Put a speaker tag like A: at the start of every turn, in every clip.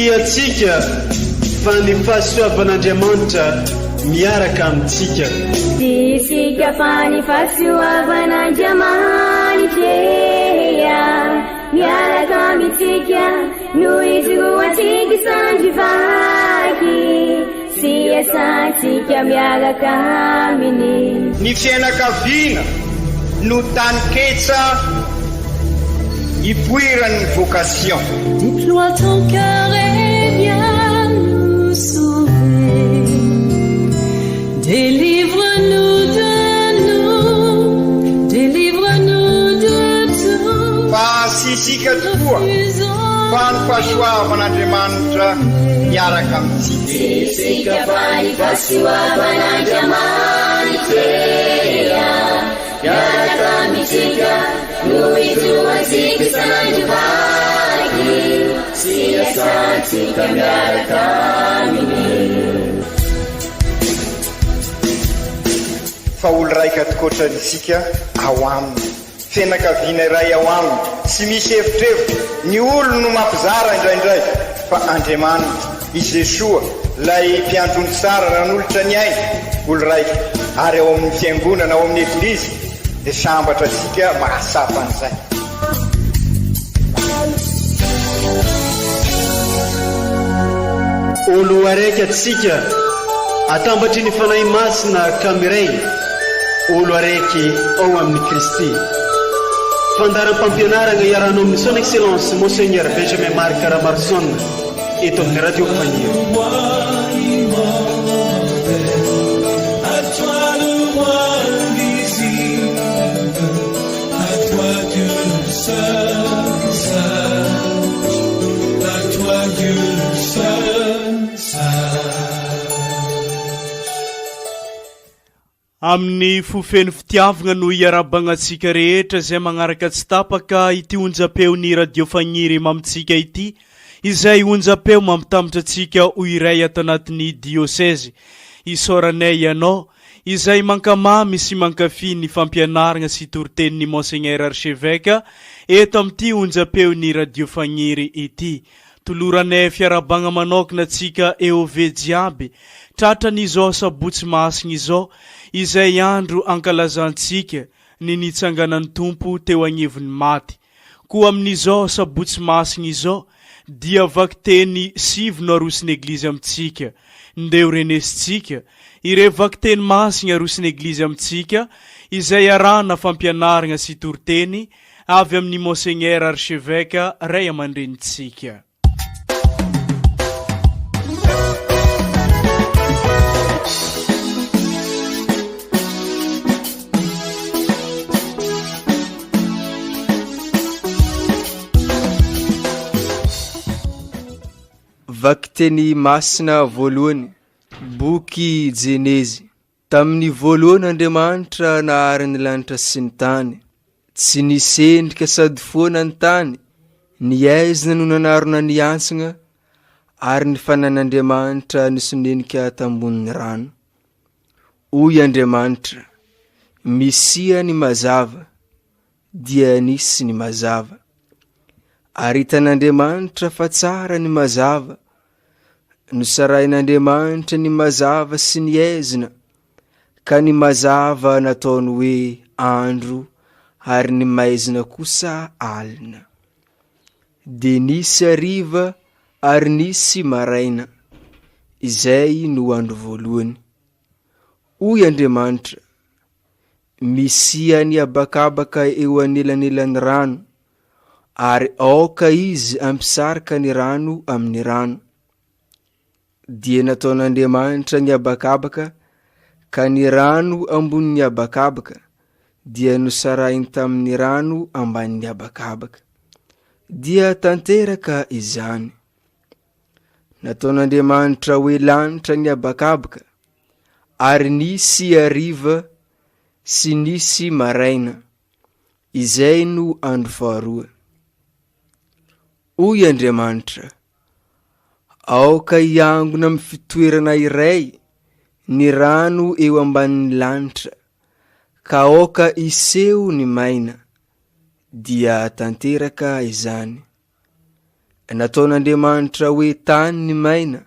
A: Tsy antsika fa ny fahasoavan'Andriamanitra miaraka amintsika.
B: Tsy isika fa ny fahasoavan'Andriamanitra miaraka amintsika no ijoroantsika sandry vaky sy iasantsika miaraka aminy.
C: Ny fiainakaviana no taninketsa ipoiran'ny vocation.
D: Déploie ton cœur et viens nous sauver. Délivre-nous de nous, délivre-nous de tout.
C: Fa tsy isika tokoa fa ny fahasoavan'Andriamanitra miaraka amintsika.
B: Tsy isika fa ny fahasoavan'Andriamanitra miaraka amintsika no ijoroantsika isan'andro vaky sy iasantsika miaraka aminy.
C: Fa olo raika tokoatra isika ao aminy. Fianakaviana iray ao aminy, tsy misy evitrevitra, ny olony no mampizara indraindray, fa Andriamanitra, i Jesoa, ilay mpiandry ondry tsara nanolotra ny ainy, olo raika, ary ao amin'ny fiangonana, ao amin'ny Eglizy, dia sambatra isika mahatsapa an'izay.
A: Olo araiky atsika atambatry ny Fanahy Masina ka miray olo araiky ao amin'i Kristy. Fandaharam-pampianaragna iarahanao amin'ny Son Excellence Monseigneur Benjamin Marc Ramaroson eto amin'ny Radio Faniry.
E: Amin'ny fo feno fitiavagna no iarahabagna antsika rehetra izay magnaraka tsy tapaka ity onjam-peon'ny Radio Fagniry mamintsika ity, izay onjam-peo mampitambatra antsika ho iray ato anatin'ny diosezy. Isaoranay ianao Izay mankamamy sy mankafy ny fampianaragna sy toritenin'i Monseigneur Archevêque eto amin'ity onjam-peon'ny Radio Fagniry ity. Toloranay fiarahabagna manokana antsika EOV jiaby tratran'izao Sabotsy Masigny izao, izay andro ankalazantsika ny nitsanganan'ny Tompo teo agnivon'ny maty. Koa amin'izao Sabotsy Masina izao dia vakiteny sivy no aroson'ny Eglizy amintsika. Ndeha ho renesintsika ireo vakiteny masina aroson'ny Eglizy amintsika izay arahana fampianarana sy toriteny avy amin'ny Monseigneur Archevêque Ray aman-drenintsika.
F: Vakiteny masina voalohany, boky Jenezy. Tamin'ny voalohany Andriamanitra nahary ny lanitra sy ny tany. Tsy nisy endrika sady foana ny tany, ny aizina no nanarona ny antsagna, ary ny fanan'Andriamanitra nisonenika tambonin'ny rano. Hoy Andriamanitra, Misia ny mazava, dia nisy ny mazava. Ary hitan'Andriamanitra fa tsara ny mazava. Nosarahin'Andriamanitra ny mazava sy ny aizina, ka ny mazava nataony hoe andro ary ny maizina kosa alina. Dia nisy hariva ary nisy maraina, izay no andro voalohany. Hoy Andriamanitra, Misia ny habakabaka eo anelanelan'ny rano, ary aoka izy hampisaraka ny rano amin'ny rano. Dia nataon'Andriamanitra ny habakabaka, ka ny rano ambonin'ny habakabaka dia nosarahiny tamin'ny rano ambanin'ny habakabaka. Dia tanteraka izany. Nataon'Andriamanitra hoe lanitra ny habakabaka, ary nisy hariva sy nisy maraina, izay no andro faharoa. Hoy Andriamanitra, Aoka hiangona amin'ny fitoerana iray ny rano eo ambanin'ny lanitra, ka aoka hiseho ny maina. Dia tanteraka izany. Nataon'Andriamanitra hoe tany ny maina,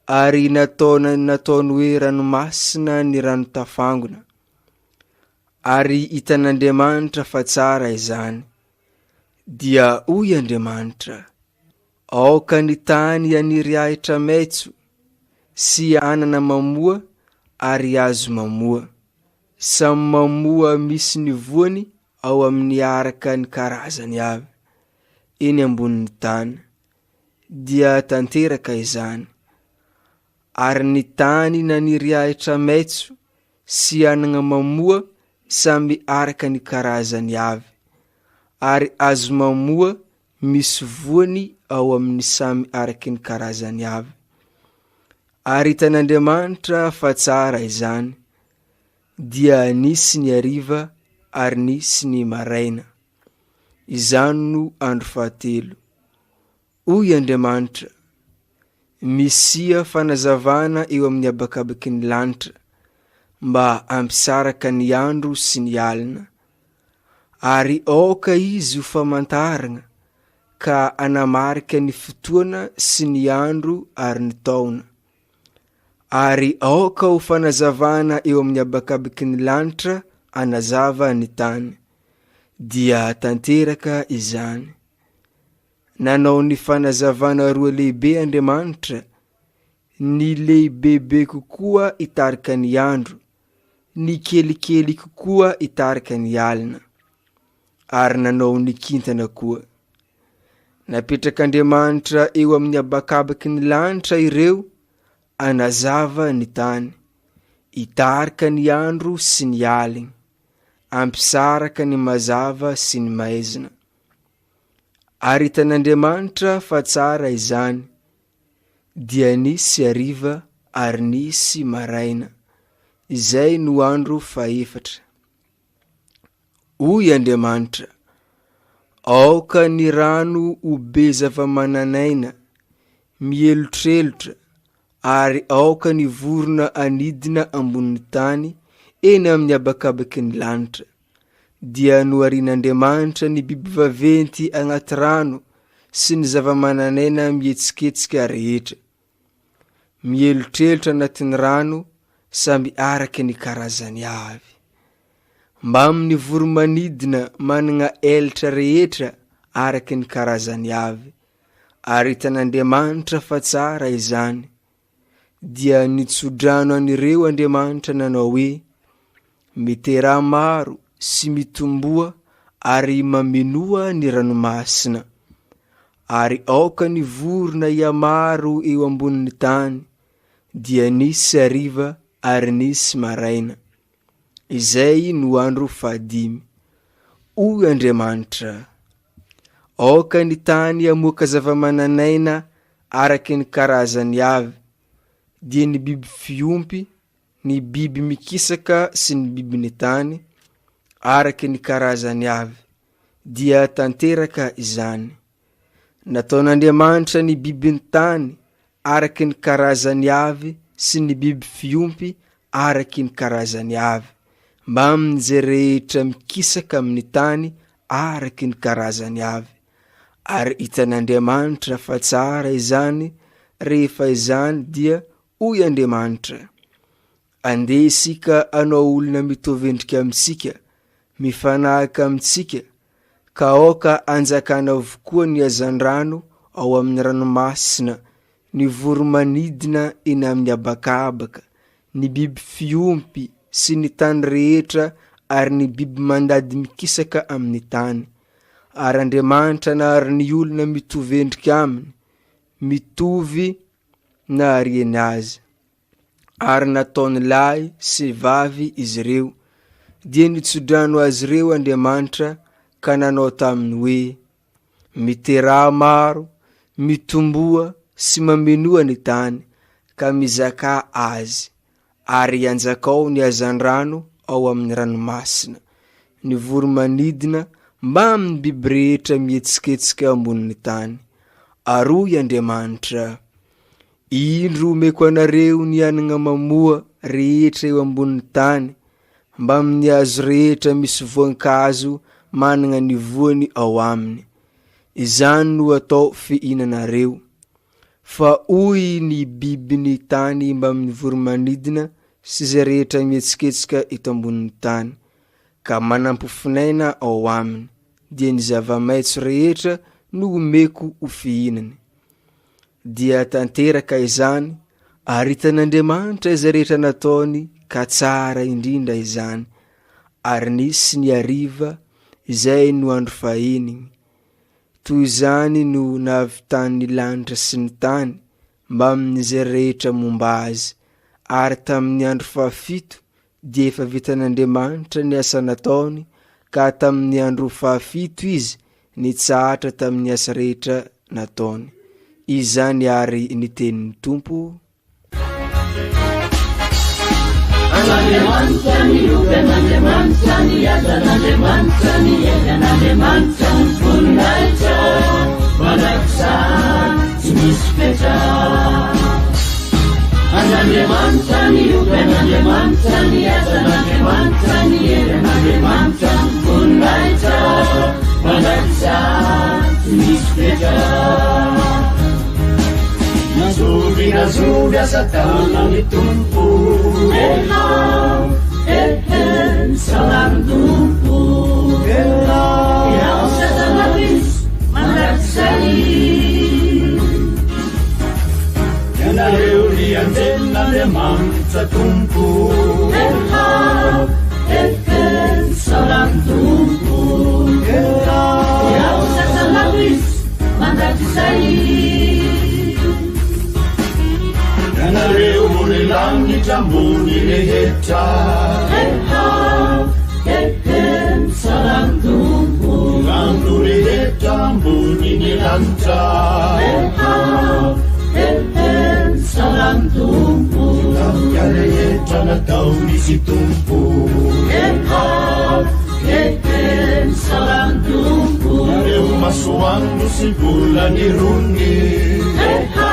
F: ary nataona nataony hoe ranomasina ny rano tafangona. Ary hitan'Andriamanitra fa tsara izany. Dia hoy Andriamanitra, Aoka ny tany haniry ahitra maitso, sy anana mamoa ary hazo mamoa. Samy mamoa misy ny voany ao amin'ny araka ny karazany avy, eny ambonin'ny tany. Dia tanteraka izany. Ary ny tany naniry ahitra maitso sy anana mamoa samy araka ny karazany avy, ary hazo mamoa misy voany ao amin'ny samy araka ny karazany avy. Ary hitan'Andriamanitra fa tsara izany. Dia nisy ny hariva ary nisy ny maraina. Izany no andro fahatelo. Hoy Andriamanitra, Misia fanazavana eo amin'ny habakabaky ny lanitra, mba hampisaraka ny andro sy ny alina. Ary aoka izy ho famantarana ka hanamarika ny fotoana sy ny andro ary ny taona. Ary aoka ho fanazavana eo amin'ny habakabaky ny lanitra hanazava ny tany. Dia tanteraka izany. Nanao ny fanazavana roa lehibe Andriamanitra, ny lehibebe kokoa hitarika ny andro, ny kelikely kokoa hitarika ny alina. Ary nanao ny kintana koa. Napetrak'Andriamanitra eo amin'ny habakabaky ny lanitra ireo hanazava ny tany, hitarika ny andro sy ny alina, hampisaraka ny mazava sy ny maizina. Ary hitan'Andriamanitra fa tsara izany. Dia nisy hariva ary nisy maraina. Izay no andro fahefatra. Hoy Andriamanitra, Aoka ny rano ho be zava-manan'aina, mielotrelotra, ary aoka ny vorona hanidina ambonin'ny tany eny amin'ny habakabaky ny lanitra. Dia noharian'Andriamanitra ny biby vaventy anaty rano sy ny zava-manan'aina mihetsiketsika rehetra. Mielotrelotra anatin'ny rano samby araka ny karazany avy. Mbamin'ny voro-manidina manana elatra rehetra araka ny karazany avy. Ary hitan'Andriamanitra fa tsara izany. Dia nitso-drano an'ireo Andriamanitra nanao hoe, Miteraha maro sy mitomboa ary mamenoa ny ranomasina. Ary aoka ny vorona hihamaro eo ambonin'ny tany. Dia nisy hariva ary nisy maraina. Izay no andro fahadimy. Hoy Andriamanitra, Aoka ny tany hamoaka zava-manan'aina araka ny karazany avy, dia ny biby fiompy, ny biby mikisaka sy ny bibin'ny tany, araka ny karazany avy. Dia tanteraka izany. Nataon'Andriamanitra ny bibin'ny tany araka ny karazany avy sy ny biby fiompy araka ny karazany avy, mbamin'izay rehetra mikisaka amin'ny tany araka ny karazany avy. Ary hitan'Andriamanitra fa tsara izany, rehefa izany dia hoy Andriamanitra, Andeha isika hanao olona mitovy endrika amintsika, mifanahaka amintsika, ka aoka hanjakana avokoa ny hazandrano ao amin'ny ranomasina, ny voro-manidina eny amin'ny habakabaka, ny biby fiompy sy ny tany rehetra ary ny biby mandady mikisaka amin'ny tany. Ary Andriamanitra nahary ny olona mitovy endrika aminy, mitovy nahariany azy. Ary nataony lahy sy vavy izy ireo. Dia nitsodrano azy ireo Andriamanitra ka nanao taminy hoe, Miteraha maro, mitomboa sy mamenoa ny tany, ka mizakà azy, ary anjakao ny hazandrano ao amin'ny ranomasina, ny voro-manidina mbamin'ny biby rehetra mihetsiketsika ambonin'ny tany. Ary hoy Andriamanitra, Indro omeko anareo ny anana mamoa rehetra eo ambonin'ny tany, mbamin'ny hazo rehetra misy voankazo manana ny voany ao aminy. Izany no atao fihinanareo. Fa hoy ny bibin'ny tany mbamin'ny voro-manidina sy izay rehetra mihetsiketsika eto ambonin'ny tany, ka manam-pofonaina ao aminy, dia ny zava-maitso rehetra no homeko ho fihinany. Dia tanteraka izany, ary hitan'Andriamanitra izay rehetra nataony ka tsara indrindra izany. Ary nisy ny hariva, izay no andro faheniny. Toy izany no nahavitan'ny lanitra sy ny tany mbamin'izay rehetra momba azy, ary tamin'ny andro fahafito dia efa vitan'Andriamanitra ny asa nataony, ka tamin'ny andro fahafito izy nitsahatra tamin'ny asa rehetra nataony. Izany àry ny tenin'ny Tompo.
B: An'Andriamanitra ny lova an'Andriamanitra ny hajan'Andriamanitra ny hery an'Andriamanitra ny voninahitra mandrakizay tsy misy fetra. An'Andriamanitra ny lova an'Andriamanitra ny hajan'Andriamanitra ny hery an'Andriamanitra ny voninahitra mandrakizay tsy misy fetra.
A: Nazovy nazovy asa tanan'ny Tompo.
B: Eha, ehe, misaoran'ny Tompo.
A: Eha,
B: Iaho satana izy mandrakizay.
A: Ianareo ry anjelin'Andriamanitra Tompo.
B: Eha, ehe, misaoran'ny Tompo.
A: Eha,
B: Iaho satana izy mandrakizay.
A: Ianareo ry lanitra ambony rehetra.
B: Eha, ehe, misaoran'ny Tompo.
A: Rano rehetra ambony ny lanitra.
B: Eha, ehe, misaoran'ny Tompo.
A: Tafika rehetra nataon'izy Tompo.
B: Eha, ehe, misaoran'ny Tompo.
A: Nareo masoandro sy volany rony.
B: Eha,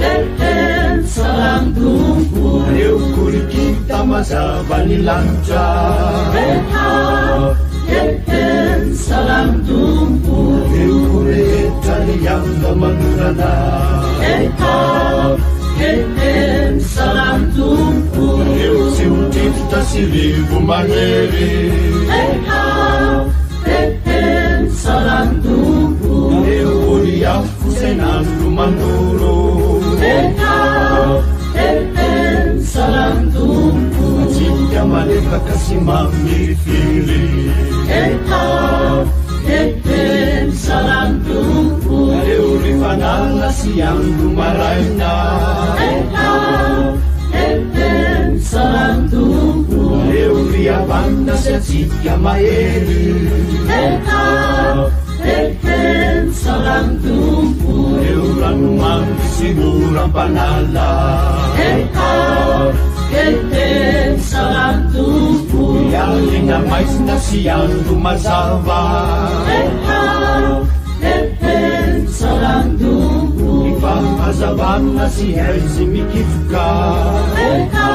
B: ehe, misaoran'ny Tompo.
A: Nareo korikita mazava ny lanitra.
B: Eha, ehe, misaoran'ny Tompo.
A: Nareo rehetra ny anga manorana.
B: Eha, ehe, misaoran'ny Tompo.
A: Nareo tsy ho drivotra sy rivo mahery.
B: Eha, ehe, misaoran'ny Tompo.
A: Nareo ry afo izay nandro mandoro.
B: Eha, ehe, misaoran'ny Tompo.
A: Antsika malefaka sy mamirifiry.
B: Eha, ehe, misaoran'ny Tompo.
A: Nareo ry fanala sy andro maraina.
B: Eha, ehe, misaoran'ny Tompo.
A: Nareo ry havana sy antsika mahery.
B: Eha, ehe, misaoran'ny Tompo.
A: Nareo ranomamy sy oram-panala.
B: Eha, ehe, misaoran'ny Tompo.
A: Ny alina maizina sy andro mazava.
B: Eha, ehe, misaoran'ny Tompo.
A: Ny fahazavana sy haizy mikifoka.
B: Eha,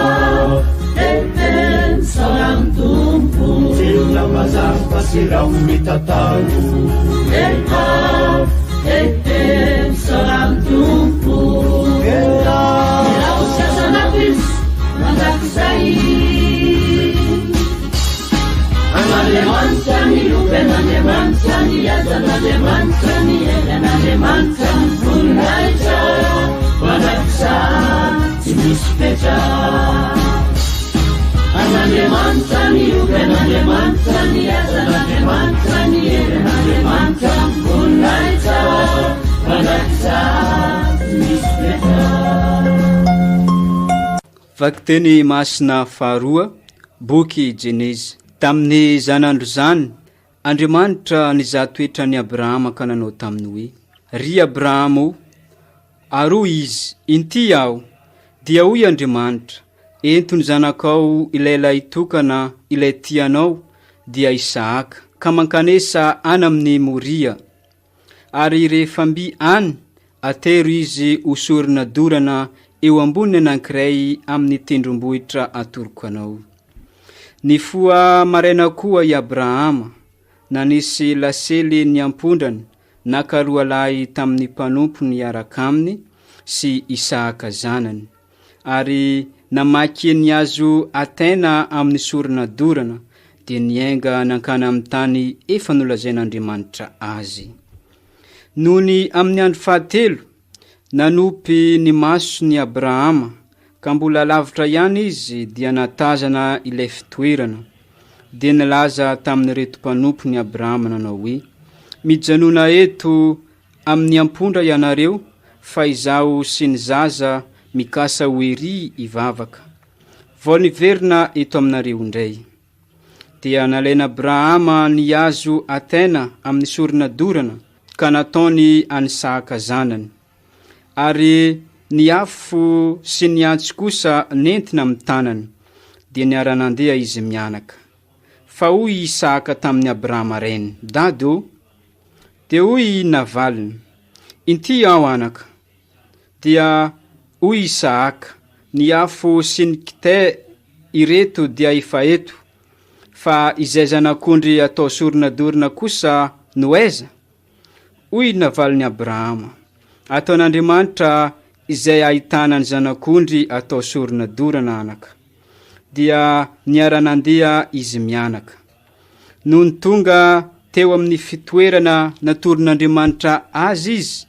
B: ehe, misaoran'ny Tompo.
A: Tena mazava sy rano mitatao.
B: Eha, ehe, misaoran'ny Tompo.
A: Eha,
B: Iraho sasana izy mandrakizay. An'Andriamanitra ny lova an'Andriamanitra ny hajan'Andriamanitra ny hery an'Andriamanitra ny voninahitra mandrakizay tsy misy fetra. An'Andriamanitra ny lova an'Andriamanitra ny hajan'Andriamanitra ny hery an'Andriamanitra ny voninahitra mandrakizay tsy misy fetra.
G: Vakiteny masina faharoa, boky Jenezy. Tamin'izany andro izany, Andriamanitra nizaha toetra an'i Abrahama ka nanao taminy hoe, Ry Abrahama ô! Ary hoy izy, Inty aho. Dia hoy Andriamanitra, Ento ny zanakao ilay lahitokana ilay tianao, dia Isahaka, ka mankanesa any amin'i Moria. Ary rehefa mby any, atero izy ho sorona dorana eo ambony anankiray amin'ny tendrombohitra atoroko anao. Nifoha maraina koa i Abrahama, nanisy lasely ny ampondrany. naka roalahy tamin'ny mpanompony hiaraka aminy sy Isahaka zanany. Ary namaky ny hazo Atena amin'ny sorona dorana, dia niainga nankany amin'ny tany efa nolazain'Andriamanitra azy. Nony amin'ny andro fahatelo, nanopy ny masony Abrahama, ka mbola lavitra ihany izy dia nahatazana ilay fitoerana. Dia nilaza tamin'ireto mpanompony Abrahama nanao hoe, Mijanona eto Amin'ny ampondra ianareo fa izaho sy ny zaza mikasa ho ery hivavaka. Vao niverina eto aminareo indray. Dia nalain'Abrahama ny hazo Atena amin'ny sorona dorana ka nataony an'Isahaka zanany. Ary ny afo sy ny antsy kosa nentina amin'ny tanany. Dia niara-nandeha izy mianaka. Fa hoy i Isahaka tamin'i Abrahama rainy, Dada ô! Dia hoy i navaliny, Inty aho, anaka. Dia hoy Isahaka, Ny afo sy ny kitay ireto dia efa eto, fa izay zanak'ondry atao sorona dorana kosa no aiza? Hoy ny navalin'i Abrahama, Ataon'Andriamanitra izay ahitana ny zanak'ondry atao sorona dorana, anaka. Dia niara-nandeha izy mianaka. Nony tonga teo amin'ny fitoerana natoron'Andriamanitra azy izy,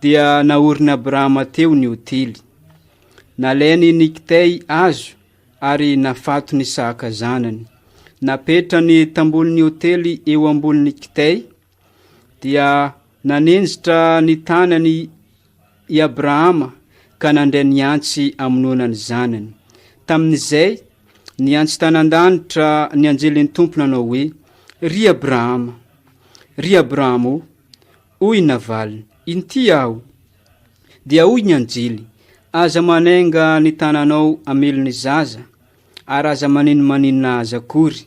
G: dia naorin'i Abrahama teo ny otely. Nalainy ny kitay azo ary nafatony Isaka zanany. Napetrany tambonin'ny otely eo ambonin'ny kitay, dia nanenjitra ny tanany i Abrahama ka nandray ny antsy hamonoana ny zanany. Tamin'izay, niantso tany an-danitra ny anjelin'ny Tompo nanao hoe, Ry Abrahama! Ry Abrahama ô! Hoy ny navaliny, Inty aho! Dia hoy ny anjely, Aza manainga ny tananao hamely ny zaza, ary aza maninomaninona azy akory,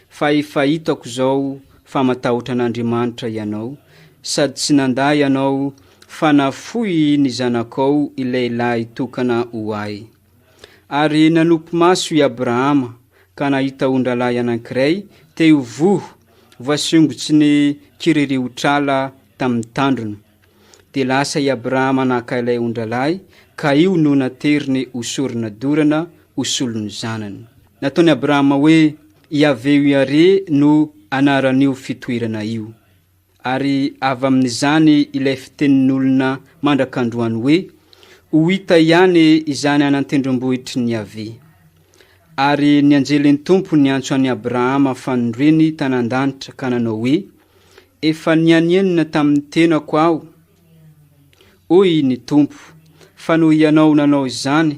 G: fa efa hitako izao fa matahotra an'Andriamanitra ianao, sady tsy nandà ianao fa nafoy ny zanakao ilay lahy tokana ho ahy. Ary nanopy maso i Abrahama ka nahita ondralahy anankiray te ho voho voasongotry ny kiririotr'ala tamin'ny tandrony. Dia lasa i Abrahama naka ilay ondralahy, ka io no nateriny ho sorona dorana ho solon'ny zanany. Nataon'i Abrahama hoe Iaveh-Iareh no anaran'io fitoerana io. Ary avy amin'izany ilay fitenin'olona mandrak'androany hoe, Ho hita ihany izany any an-tendrombohitry ny Iaveh. Ary ny anjelin'ny Tompo niantso an'i Abrahama fanindroeny tany an-danitra ka nanao hoe, Efa nianiana tamin'ny tenako aho, hoy ny Tompo, fa noho ianao nanao izany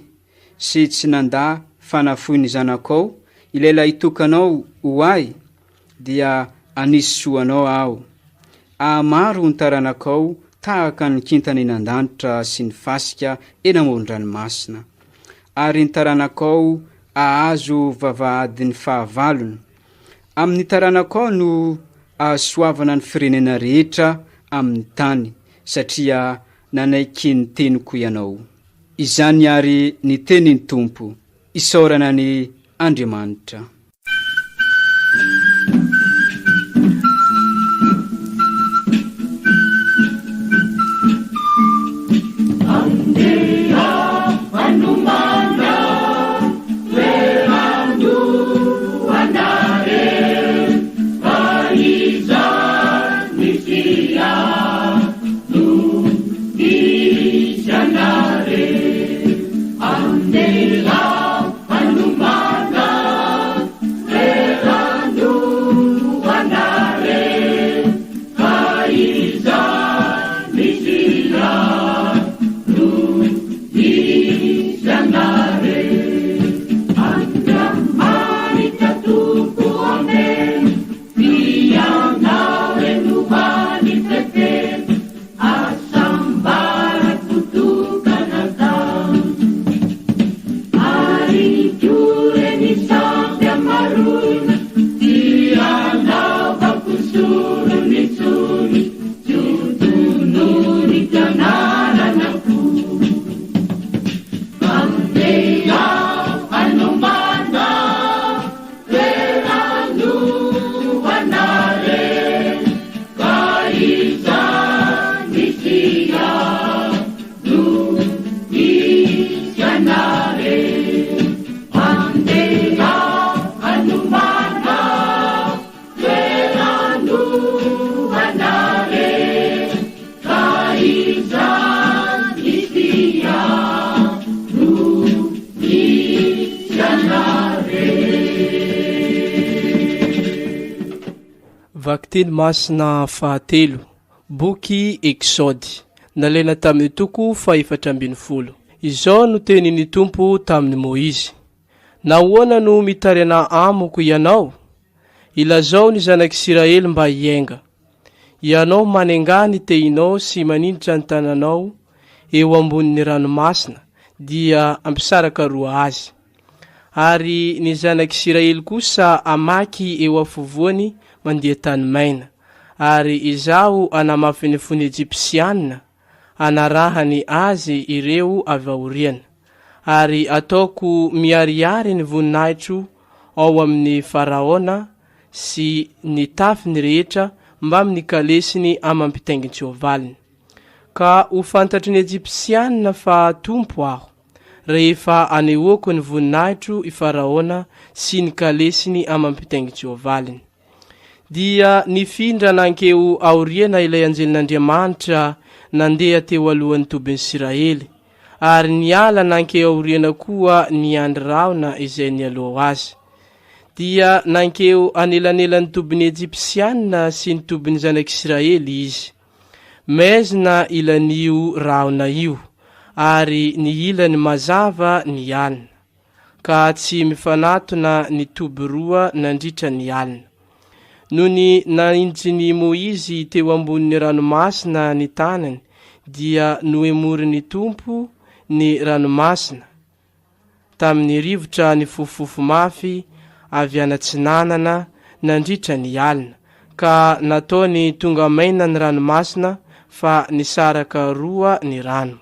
G: sy tsy nandà fa nafoy ny zanakao, ilay lahitokanao ho ahy, dia hanisy soa anao aho. Hahamaro ny taranakao tahaka ny kintana eny an-danitra sy ny fasika eny amoron-dranomasina. Ary ny taranakao hahazo vavahadin'ny fahavalony. Amin'ny taranakao no ahasoavana ny firenena rehetra amin'ny tany, satria nanaiky ny teniko ianao. Izany àry ny tenin'ny Tompo. Isaorana anie Andriamanitra.
F: Vakiteny masina fahatelo, boky Eksody, nalaina tamin'ny toko fahefatra ambin'ny folo. Izao no tenin'ny Tompo tamin'i Môizy, Nahoana no mitaraina amiko ianao? Ilazao ny zanak'Isiraely mba hiainga. Ianao manengaha ny tehinao sy manindritra ny tananao eo ambonin'ny ranomasina, dia hampisaraka roa azy. Ary ny zanak'Isiraely kosa hamaky eo afovoany mandia tany maina. Ary Izaho hanamafy ny fon'ny Ejipsiana hanarahany azy ireo avy aoriana. Ary hataoko miharihary ny voninahitro ao amin'i Faraona sy ny tafiny rehetra mbamin'ny kalesiny amam-pitaingin-tsoavaliny. Ka ho fantatry ny Ejipsiana fa Tompo Aho, rehefa anehoako ny voninahitro i Faraona sy ny kalesiny amam-pitaingin-tsoavaliny. Dia nifindra nankeo aoriana ilay anjelin'Andriamanitra nandeha teo alohan'ny tobin'i Isiraely, ary niala nankeo aoriana koa niandry rahona izay nialoha azy. Dia nankeo anelanelan'ny tobin'ny Ejipsiana sy ny tobin'ny zanak'Isiraely izy. Maizina ilan'io rahona io, ary ny ilany mazava ny alina, ka tsy mifanatona ny toby roa nandritra ny alina. Nony nahinjin'i Môizy teo ambonin'ny ranomasina ny tanany, dia nohemorin'ny Tompo ny ranomasina, tamin'ny rivotra nifofofofo mafy avy any atsinanana nandritra ny alina, ka nataony tonga maina ny ranomasina fa nisaraka roa ny rano.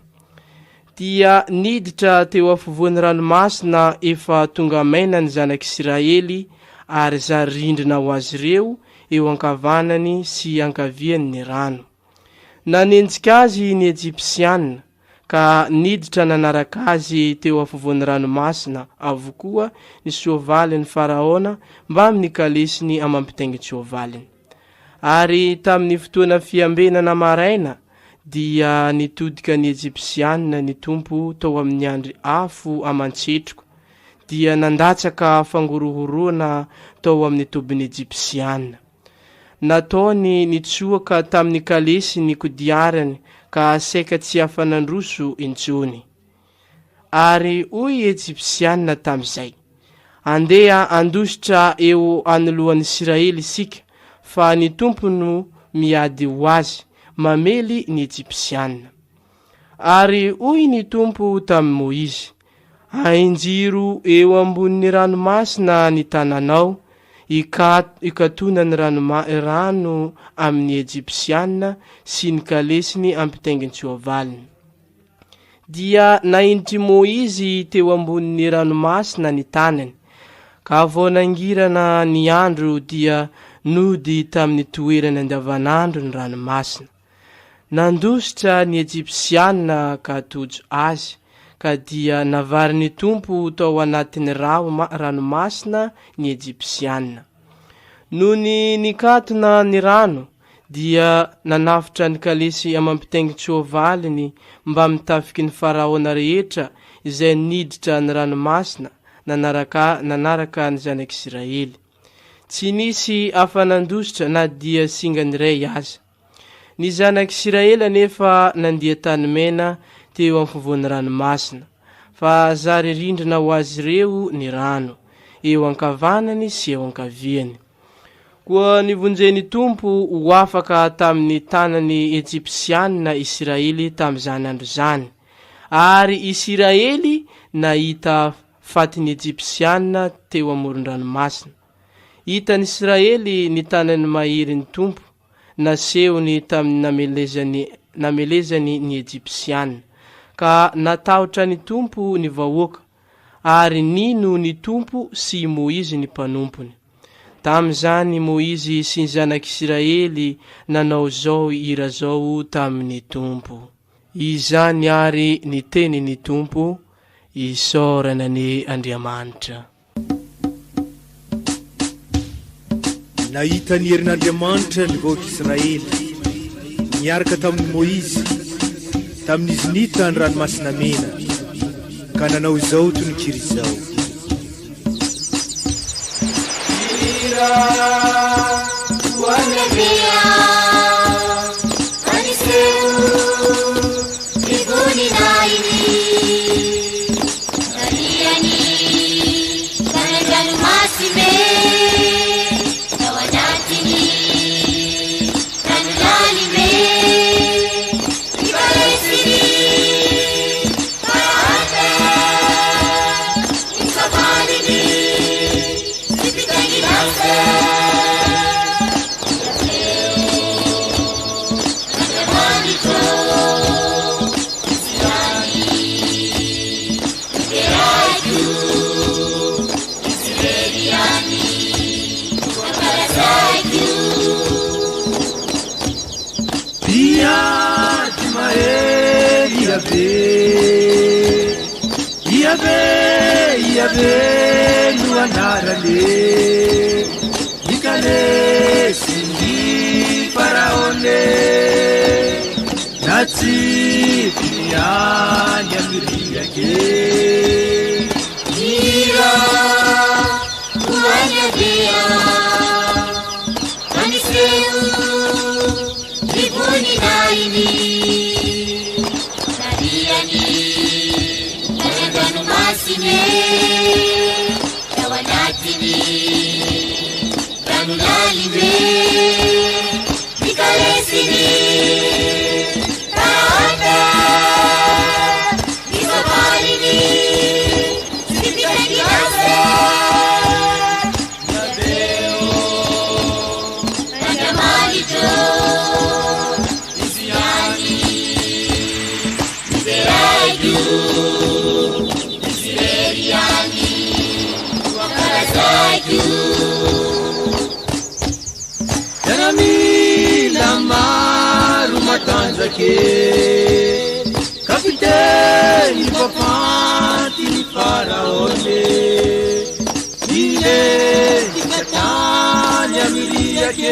F: Dia niditra teo afovoan'ny ranomasina efa tonga maina ny zanak'Isiraely ary zary rindrina ho azy ireo eo ankavanany sy ankaviany ny rano. Nanenjika azy ny Ejipsiana, ka niditra nanaraka azy teo afovoan'ny ranomasina avokoa ny soavalin'i Faraona mbamin'ny kalesiny amam-pitaingin-tsoavaliny. Ary tamin'ny fotoana fiambenana maraina, dia nitodika ny Ejipsiana ny Tompo tao amin'ny andry afo aman-tsetroka, dia nandatsaka fangorohoroana tao amin'ny tobin'ny Ejipsiana. Nataony nitsoaka tamin'ny kalesy ny kodiarany ka saika tsy afa-nandroso intsony. Ary hoy i Ejipsiana tamin'izay, Andeha handositra eo anoloan'i Isiraely isika, fa ny Tompo no miady ho azy, mamely ny Ejipsiana. Ary hoy ny Tompo tamin'i Môizy, Ahinjiro eo ambonin'ny ranomasina ny tananao, hikatona ny rano amin'ny Ejipsiana sy ny kalesiny ampitaingin-tsoavaliny. Dia nahinjitr'i Môizy teo ambonin'ny ranomasina ny tanany, ka vao nangirana ny andro dia nody tamin'ny toerany andavanandro ny ranomasina. Nandositra ny Ejipsiana ka tojo azy, ka dia navarin'ny Tompo tao anatin'ny ranomasina ny Ejipsiana. Nony nikatona ny rano, dia nanafotra ny kalesy amam-pitaingin-tsoavaliny mbamin'ny tafiky ny Faraona rehetra izay niditra ny ranomasina nanaraka nanaraka ny zanak'Isiraely. Tsy nisy afa-nandositra na dia singany iray aza. Ny zanak'Isiraely anefa nandia tany mena teo afovoan'ny ranomasina, fa zary rindrina ho azy ireo ny rano, eo ankavanany sy eo ankaviany. Koa nivonjen'ny Tompo ho afaka tamin'ny tanan'ny Ejipsianina Isiraely tamin'izany andro izany, ary Isiraely nahita fatin'ny Ejipsianina teo amoron-dranomasina. Hitan'Israely ny tanany maherin'ny Tompo nasehony tamin'ny namelezany namelezany ny Ejipsiana, ka natahotra ny Tompo ny vahoaka, ary nino ny Tompo sy i Môizy ny mpanompony. Tamin'izany Môizy sy ny zanak'Isiraely nanao izao hira izao tamin'ny Tompo. Izany àry ny tenin'ny Tompo, isaorana anie Andriamanitra.
H: Nahita ny herin'Andriamanitra ny vahoaka Israely, niaraka tamin'i Môizy, tamin'izy nita ny Ranomasina Mena, ka nanao izao tononkira izao.
B: Hira ho an'i.
H: Iaveh. Iaveh, Iaveh no anarany. Ny kalesin'i Faraone natsipiny any amin'ny riake.
B: Hira ho an'i Yaveh, fa niseho ny voninahiny. Nariany tany an-dranomasina, tao anatin'ny rano lalimbe, ny kalesiny Faraona, ny soavaliny sy mpitaingina azy. Yaveh ô, Andriamanitro, Izy ihany no deraiko, Izy irery ihany no ankalazaiko.
H: Miaramila maro matanjaka e, Kapiteny mpafanty ny Faraona e, Nilentika tany amin'ny riaka e,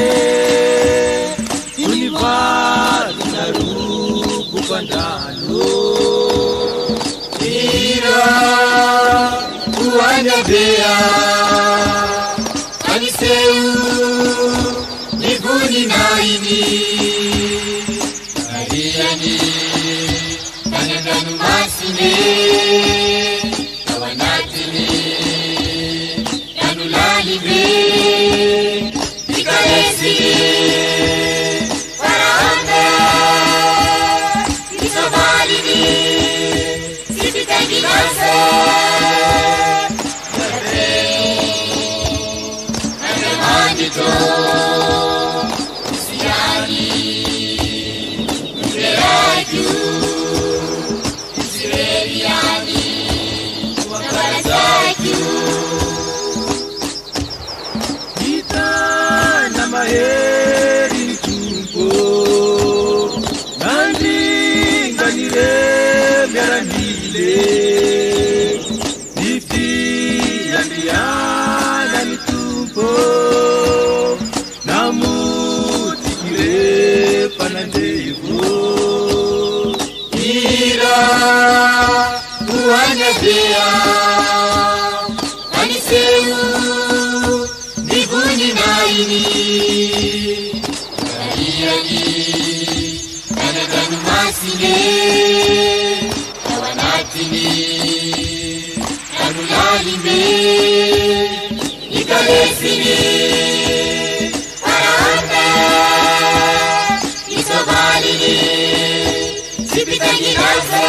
H: Toy ny vary naroboka an-drano.
B: Hira ho an'i Yaveh, fa niseho ny voninahiny. Nariany tany an-dranomasina, tao anatin'ny rano lalimbe, ny kalesiny Faraona, ny soavaliny sy mpitaingina azy. Yaveh, Andriamanitro, Izy ihany no deraiko, Izy irery ihany no ankalazaiko.
H: Hitana mahery ny Tompo, nandringana ireo miaramila e. Ny fiandrianan'ny Tompo, namotika ireo mpanandevo.
B: Hira ho an'i Yaveh, fa niseho ny voninahiny. Nariany tany an-dranomasina, tao anatin'ny rano lalimbe, ny kalesiny Faraona, ny soavaliny sy mpitaingina azy.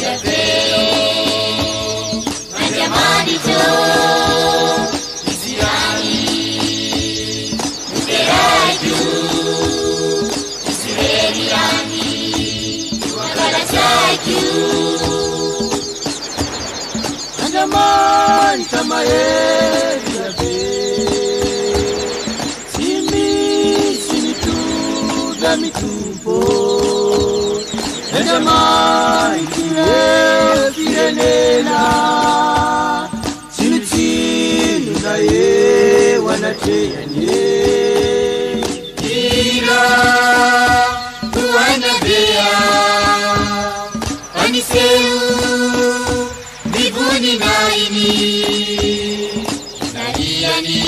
B: Yaveh, Andriamanitro, Izy ihany no deraiko, Izy irery ihany no ankalazaiko.
H: Andriamanitra mahery Yaveh, tsy misy mitovy amin'ny Tompo. Andriamanitr'ireo firenena, tsinontsinona eo anatrehany e.
B: Hira ho an'i Yaveh, fa niseho ny voninahiny. Nariany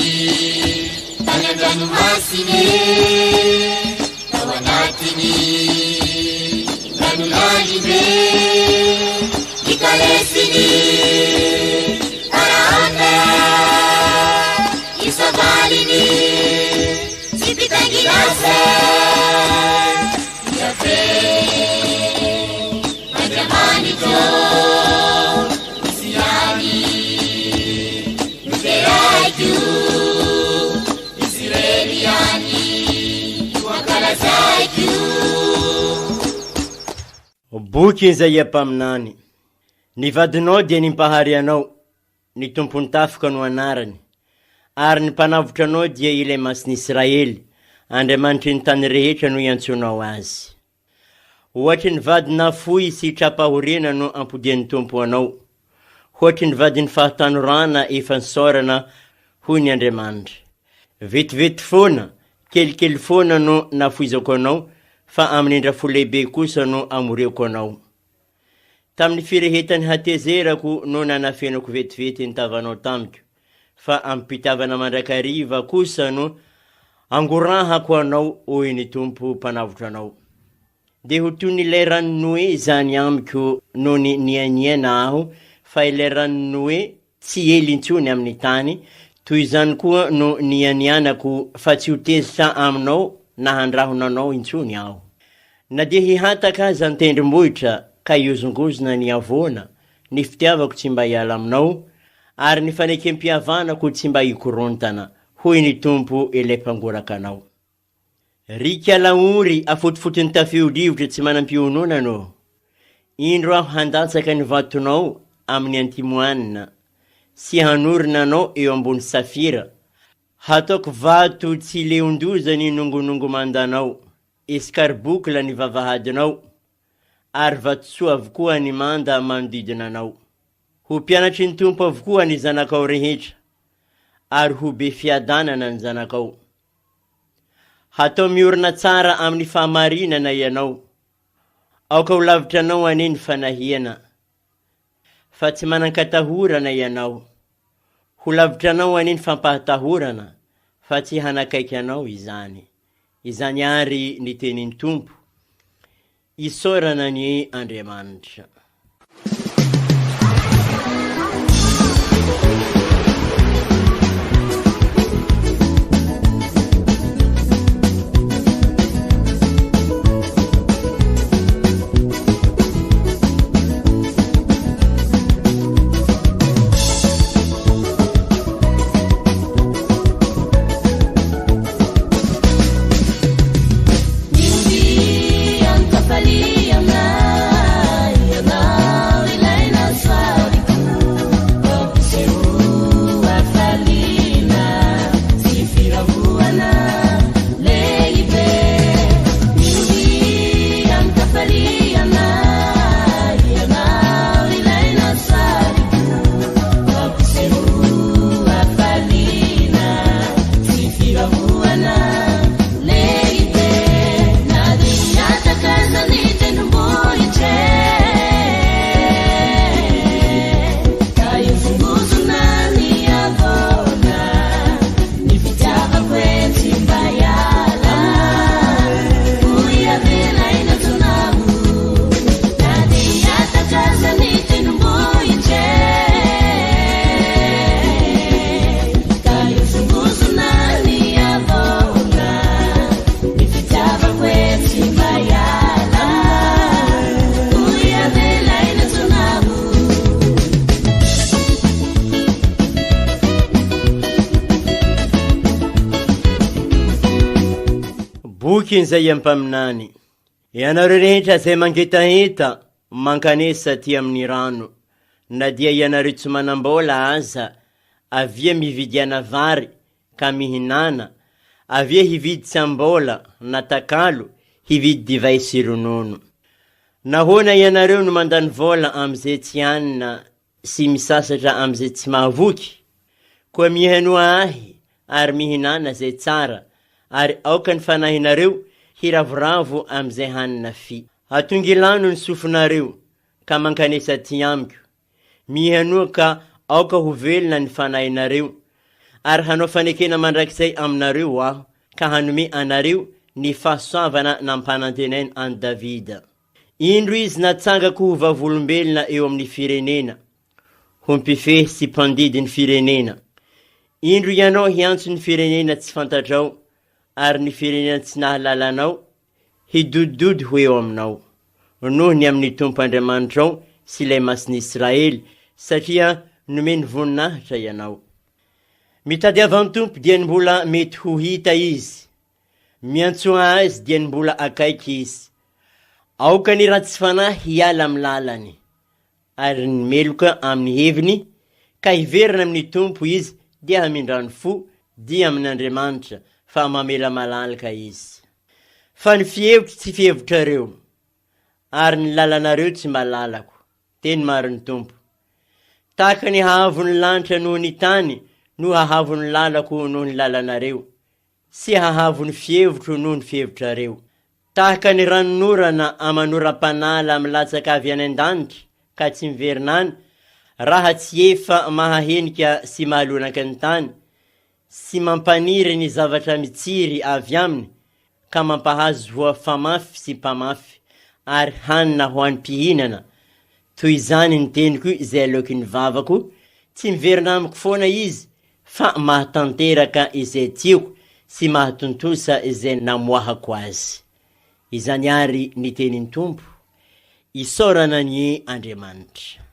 B: tany an-dranomasina, tao anatin'ny rano lalimbe, ny kalesiny Faraona, ny soavaliny sy mpitaingina azy. Yaveh, Andriamanitro, Izy ihany no deraiko, Izy irery ihany no ankalazaiko.
A: Boky Izaia mpaminany. Ny vadinao dia ny Mpahary anao, ny Tompon'ny tafika no anarany, ary ny Mpanavotra anao dia ilay Masin'Israely, Andriamanitry ny tany rehetra no iantsoanao azy. Hoatry ny vady nafoy sy tra-pahoriana no ampodian'ny Tompo anao. Hoatry ny vadin'ny fahatanorana efa nisaorana, hoy ny Andriamanitra. Vetivety foana, kelikely foana no nafoizako anao, fa amin'ny indrafo lehibe kosa no amoriako anao. Tamin'ny firehetan'ny hatezerako no nanafenako vetivety ny tavanao tamiko, fa amim-pitiavana mandrakariva kosa no angorahako anao, hoy ny Tompo Mpanavotra anao. Dia ho toy ny ilay ranon'i Noe izany amiko nony nianiana aho, fa ilay ranon'i Noe tsy hiely intsony amin'ny tany, toy izany koa no nianianako fa tsy ho tezitra aminao na handrahona anao intsony aho. Na dia hihataka aza ny tendrombohitra ka hihozongozona ny havoana, ny fitiavako tsy mba hiala aminao, ary ny fanekem-pihavanako tsy mba hikorontana, hoy ny Tompo ilay Mpangoraka anao. Ry kalaory afotofoton'ny tafio-drivotra tsy manam-piononana ô! Indro aho handatsaka ny vatonao amin'ny antimoanina, sy hanorina anao eo ambony safira. Hataoko vato tsy leon-doza ny nongonongo-mandanao, escarboucle ny vavahadinao, ary vatosoa avokoa ny manda manodidina anao. Ho mpianatry ny Tompo avokoa ny zanakao rehetra, ary ho be fiadanana ny zanakao. Hatao miorina tsara amin'ny fahamarinana ianao. Aoka ho lavitra anao anie ny fanahiana, fa tsy manan-katahorana ianao. Ho lavitra anao anie ny fampahatahorana, fa tsy hanakaiky anao izany. Izany àry ny tenin'ny Tompo. Isaorana anie Andriamanitra. Boky izay mpaminany. Ianareo rehetra izay mangetaheta, mankanesa aty amin'ny rano. Na dia ianareo tsy manam-bola aza, avia mividiana vary ka mihinàna, avia hividy tsy am-bola na takalo, hividy divay sy ronono. Nahoana ianareo no mandany vola amin'izay tsy hanina sy misasatra amin'izay tsy mahavoky? Koa mihainoa ahy ary mihinàna izay tsara, ary aoka ny fanahinareo hiravoravo amin'izay hanina fy. Atongilano ny sofinareo, ka mankanesa aty amiko. Mihainoa ka aoka ho velona ny fanahinareo, ary hanao fanekena mandrakizay aminareo Aho, ka hanome anareo ny fahasoavana nampanantenaina an'i Davida. Indro izy natsangako ho vavolombelona eo amin'ny firenena, ho mpifehy sy mpandidy ny firenena. Indro ianao hiantso ny firenena tsy fantatrao, ary ny firenena tsy nahalala anao hidodidody ho eo aminao, noho ny amin'ny Tompo Andriamanitrao sy Ilay Masin'i Israely, satria nomeny voninahitra ianao. Mitadiava ny Tompo dieny mbola mety ho hita Izy, miantsoa Azy dieny mbola akaiky Izy. Aoka ny ratsy fanahy hiala amin'ny lalany, ary ny meloka amin'ny heviny, ka hiverina amin'ny Tompo izy dia hamindrany fo, dia amin'Andriamanitra, fa mamela malalaka Izy. Fa ny fihevitro tsy fihevitrareo, ary ny lalanareo tsy mba lalako. Teny marin'ny Tompo. Tahaka ny haavon'ny lanitra noho ny tany no hahavon'ny lalako noho ny lalanareo, sy hahavon'ny fihevitro noho ny fihevitrareo. Tahaka ny ranonorana aman'oram-panala milatsaka avy any an-danitra ka tsy miverina any, raha tsy efa mahahenika sy mahalonaka ny tany, sy mampaniry ny zavatra mitsiry avy aminy ka mampahazo voa famafy sy mpamafy ary hanina ho an'ny mpihinana, toy izany ny teniko izay aloaky ny vavako, tsy miverina amiko foana izy fa mahatanteraka izay tiako sy mahatontosa izay namoahako azy. Izany àry ny tenin'ny Tompo, isaorana anie Andriamanitra.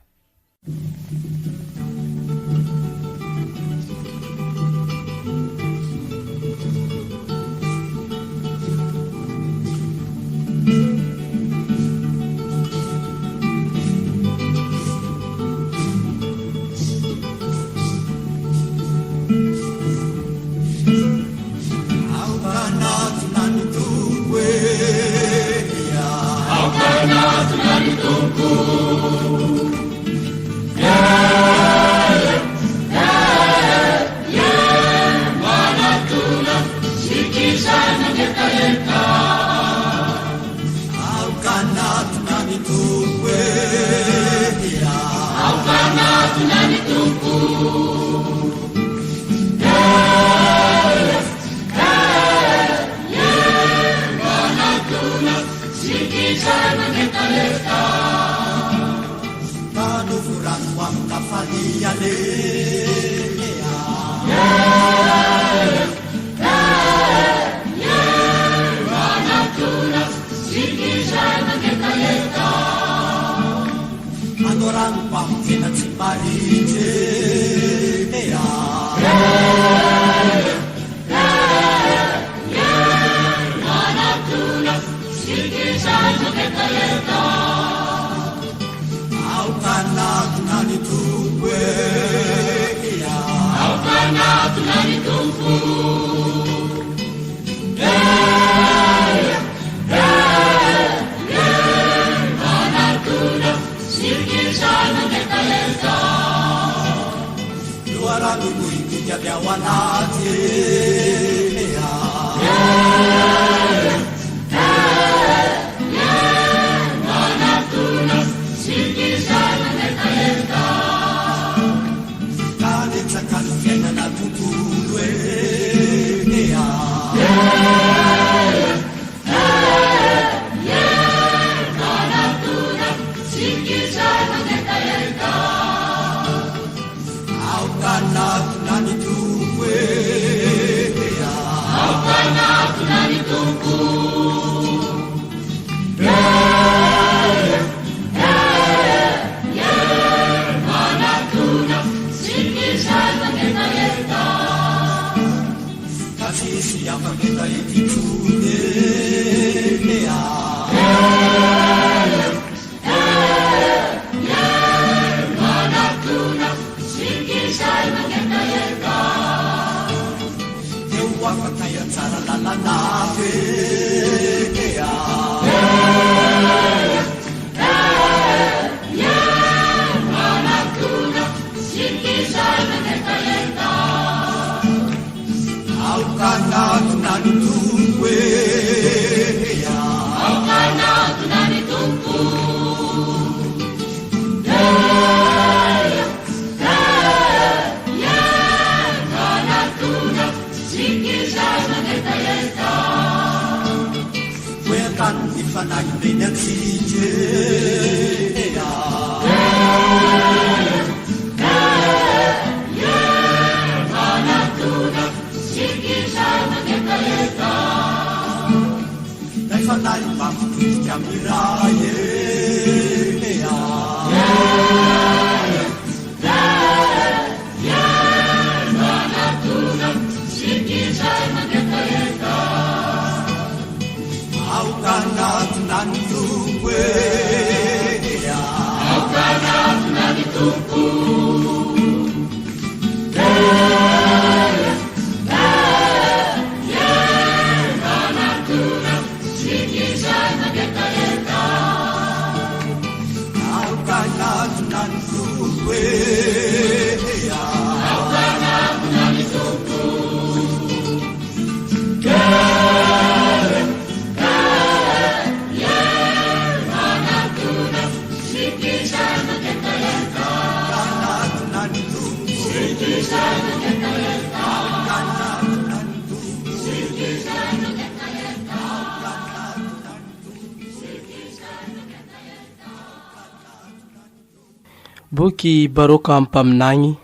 I: Boky Baroka Mpaminany,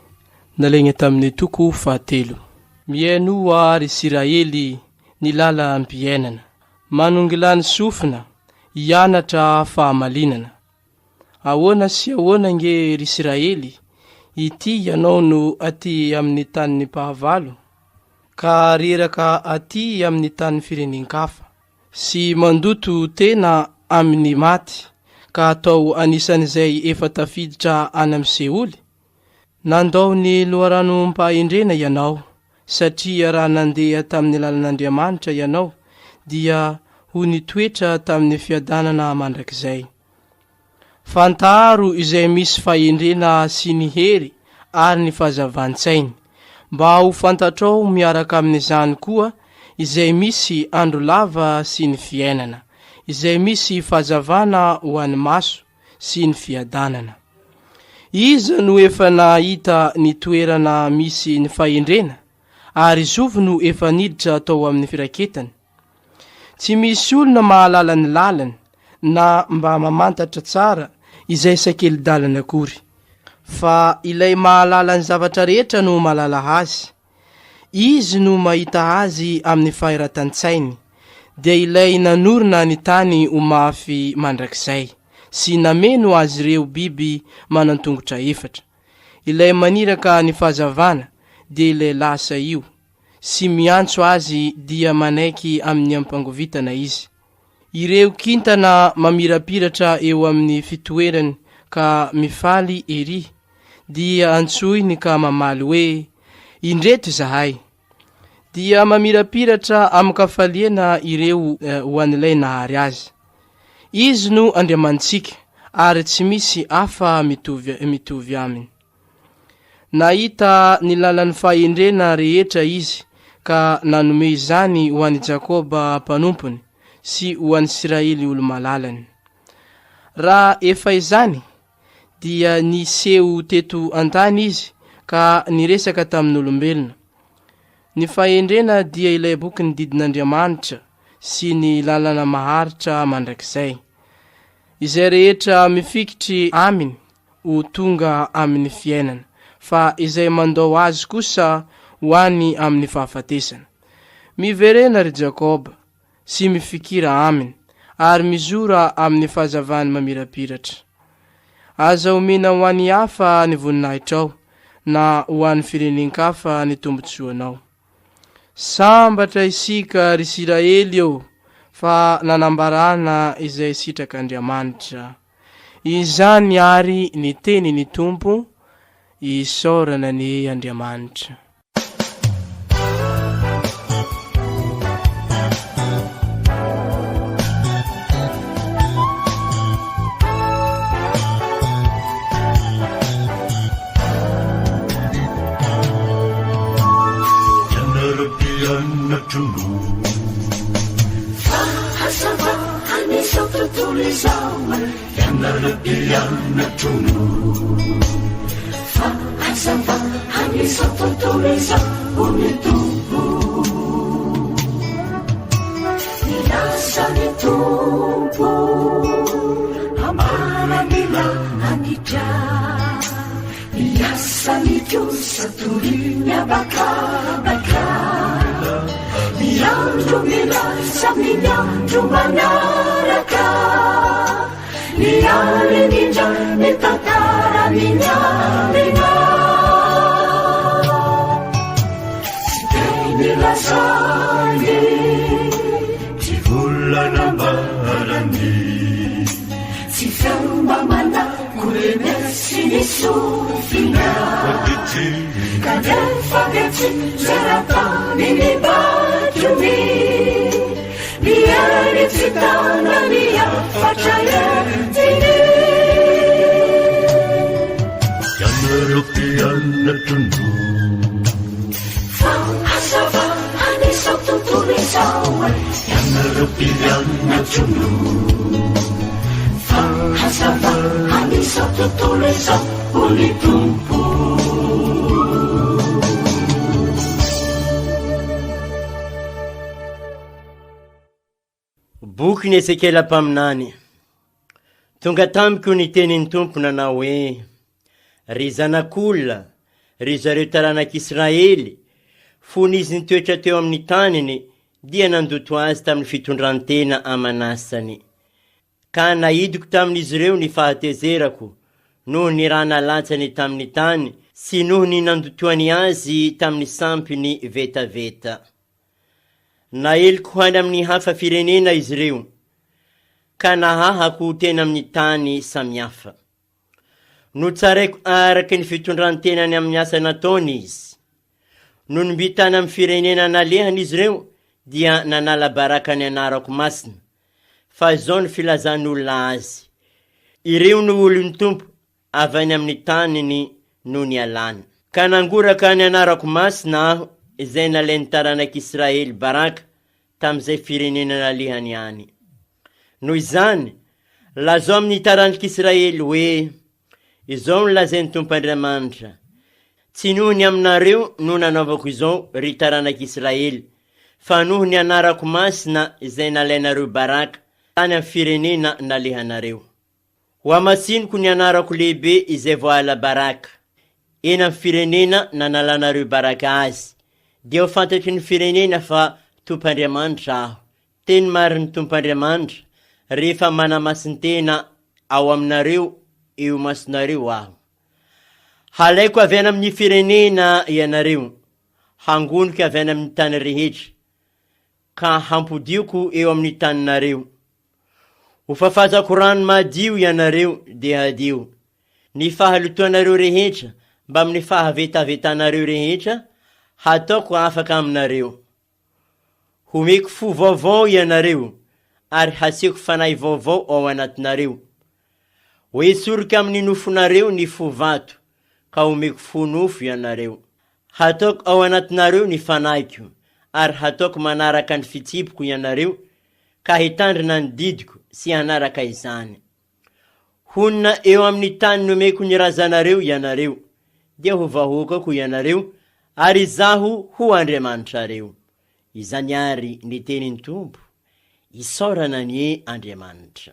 I: nalaina tamin'ny toko fahatelo. Mihainoa, ry Isiraely, ny lalam-piainana. Manongilany sofina, hianatra fahamalinana. Ahoana sy ahoana ange, ry Isiraely, ity ianao no aty amin'ny tanin'ny mpahavalo, ka reraka aty amin'ny tanin'ny firenen-kafa, sy mandoto tena amin'ny maty, ka atao anisan'izay efa tafiditra any amin'ny Seoly? Nandao ny loharanom-pahendrena ianao, satria raha nandeha tamin'ny lalan'Andriamanitra ianao, dia ho nitoetra tamin'ny fiadanana mandrakizay. Fantaro izay misy fahendrena sy ny hery ary ny fahazavan-tsainy, mba ho fantatrao miaraka amin'izany koa izay misy andro lava sy ny fiainana, izay misy fahazavana ho an'ny maso sy ny fiadanana. Iza no efa nahita ny toerana misy ny fahendrena, ary zovy no efa niditra tao amin'ny firaketany? Tsy misy olona mahalala ny lalany na mba mamantatra tsara izay sakeli-dalany akory, fa ilay mahalala ny zavatra rehetra no mahalala azy. Izy no mahita azy amin'ny fahiratan-tsainy, dia ilay nanorina ny tany ho mafy mandrakizay, sy nameno azy ireo biby manan-tongotra efatra. Ilay maniraka ny fahazavana, dia ilay lasa io. sy miantso azy dia manaiky amin'ny ampangovitana izy. Ireo kintana mamirapiratra eo amin'ny fitoerany ka mifaly ery, dia antsoiny ka mamaly hoe, Indreto izahay! Dia mamirapiratra amin-kafaliana ireo ho an'ilay nahary azy. Izy no Andriamanitsika, ary tsy misy hafa mitovy mitovy aminy. Nahita ny lalan'ny fahendrena rehetra izy ka nanome izany ho an'i Jakoba mpanompony sy ho an'i Isiraely olo-malalany. Raha efa izany, dia niseho teto an-tany izy ka niresaka tamin'olombelona. Ny fahendrena dia ilay bokin'ny didin'Andriamanitra sy ny lalana maharitra mandrakizay. Izay rehetra mifikitry aminy ho tonga amin'ny fiainana, fa izay mandao azy kosa ho any amin'ny fahafatesana. Miverena, ry Jakoba, sy mifikira aminy, ary mizora amin'ny fahazavany mamirapiratra. Aza omena ho an'ny hafa ny voninahitrao, na ho an'ny firenen-kafa ny tombontsoanao. Sambatra isika, ry Isiraely ô, fa nanambarana izay sitrak'Andriamanitra. Izany àry ny tenin' i Tompo, isaorana anie Andriamanitra.
B: Fahazavana izao tontolo izao Ianareo mpianatro no Fahazavana izao tontolo izao Ho ny Tompo Milaza ny Tompo Ambara ny lanitra Ny asany kosa toriny habakabaka. Ny andro milaza amin'ny andro manaraka. Ny alina indray mitantara ny alina. Tsy teny lazany, tsy volana ambarany. Tsy feo mba manako renesy ny sofina Kanefa dia tsy zera-tany ny bakony Ny hery tsy tana ny hafatra entiny
J: Ianareo mpianatro no
B: Fa hazavan'izao tontolo izao Ianareo mpianatro no Fa hazavan'izao tontolo izao Ho ny Tompo.
A: Bokin'i Ezekiela mpaminany. Tonga tamiko ny tenin'ny Tompo nanao hoe. Ry zanak'olona, ry zareo taranak'Israely, fony izy nitoetra teo amin'ny taniny, dia nandoto azy tamin'ny fitondran-tena aman'asany. Ka naidiko tamin'izy ireo ny fahatezerako noho ny ra nalatsany tamin'ny tany sy noho ny nandotoany azy tamin'ny sampiny vetaveta. Naeliko ho any amin'ny hafa firenena izy ireo, ka nahahako teny amin'ny tany samihafa. Notsaraiko araka ny fitondran-tenany amin'ny asa nataony izy. Nony mby tany amin'ny firenena nalehany izy ireo dia nanala baraka ny anarako masina, fa izao no filazan'olona azy, Ireo no olon'ny Tompo avy any amin'ny taniny no nialany. Ka nangoraka ny anarako masina aho izay nalain'ny taranak'Israely baraka tamin'izay firenena nalehany any. Noho izany, lazao amin'ny taranak'Israely hoe, Izao no lazain'ny Tompo Andriamanitra, Tsy noho ny aminareo no nanaovako izao, ry taranak'Israely, fa noho ny anarako masina izay nalainareo baraka tany amin'ny firenena nalehanareo. Hohamasiniko ny anarako lehibe izay voaala baraka, eny amin'ny firenena nanalanareo baraka azy, dia ho fantatry ny firenena fa Tompo Andriamanitra Aho. Teny marin'ny Tompo Andriamanitra, rehefa manamasin-tena ao aminareo eo imasonareo Aho. Halaiko avy any amin'ny firenena ianareo, hangoniko avy any amin'ny tany rehetra, ka hampodiako eo amin'ny taninareo. Ho fafazako rano madio ianareo, dia hadio. Ny fahalotoanareo rehetra mbamin'ny fahavetavetanareo rehetra hataoko afaka aminareo. Homeko fo vaovao ianareo ary hasiako fanahy vaovao ao anatinareo. Hoesoriko amin'ny nofonareo ny fo vato ka homeko fo nofo ianareo. Hataoko ao anatinareo ny fanahiko ary hataoko manaraka ny fitsipiko ianareo ka hitandrina ny didiko sy hanaraka izany. Honina eo amin'ny tany nomeko ny razanareo ianareo, dia ho vahoakako ianareo, ary Izaho ho Andriamanitrareo. Izany àry ny tenin'ny Tompo. Isaorana anie Andriamanitra.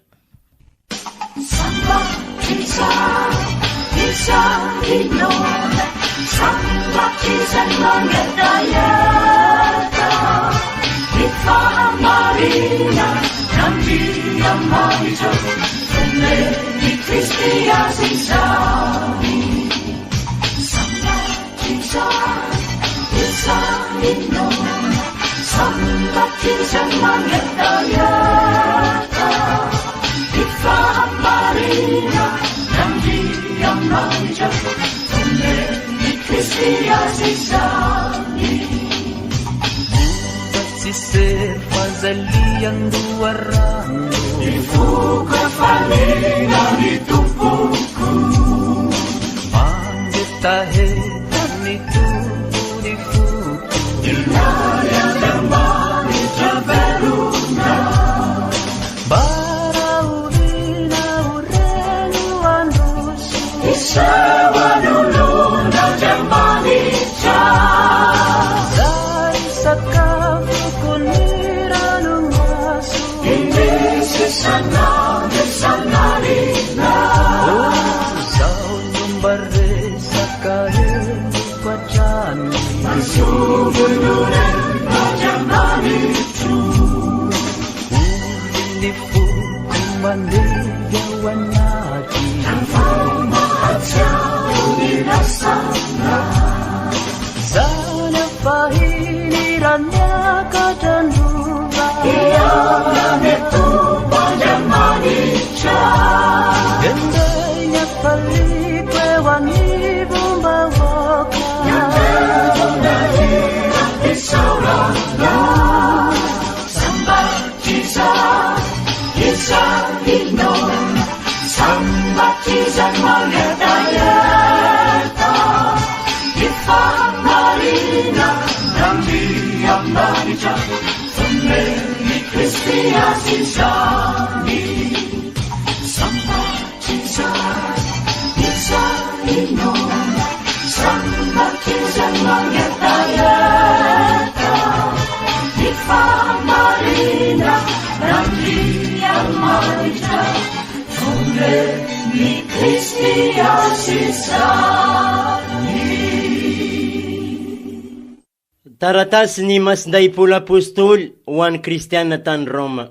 A: Taratasin'i Masindahy Paoly Apostoly ho an'ny Kristiana tany Roma.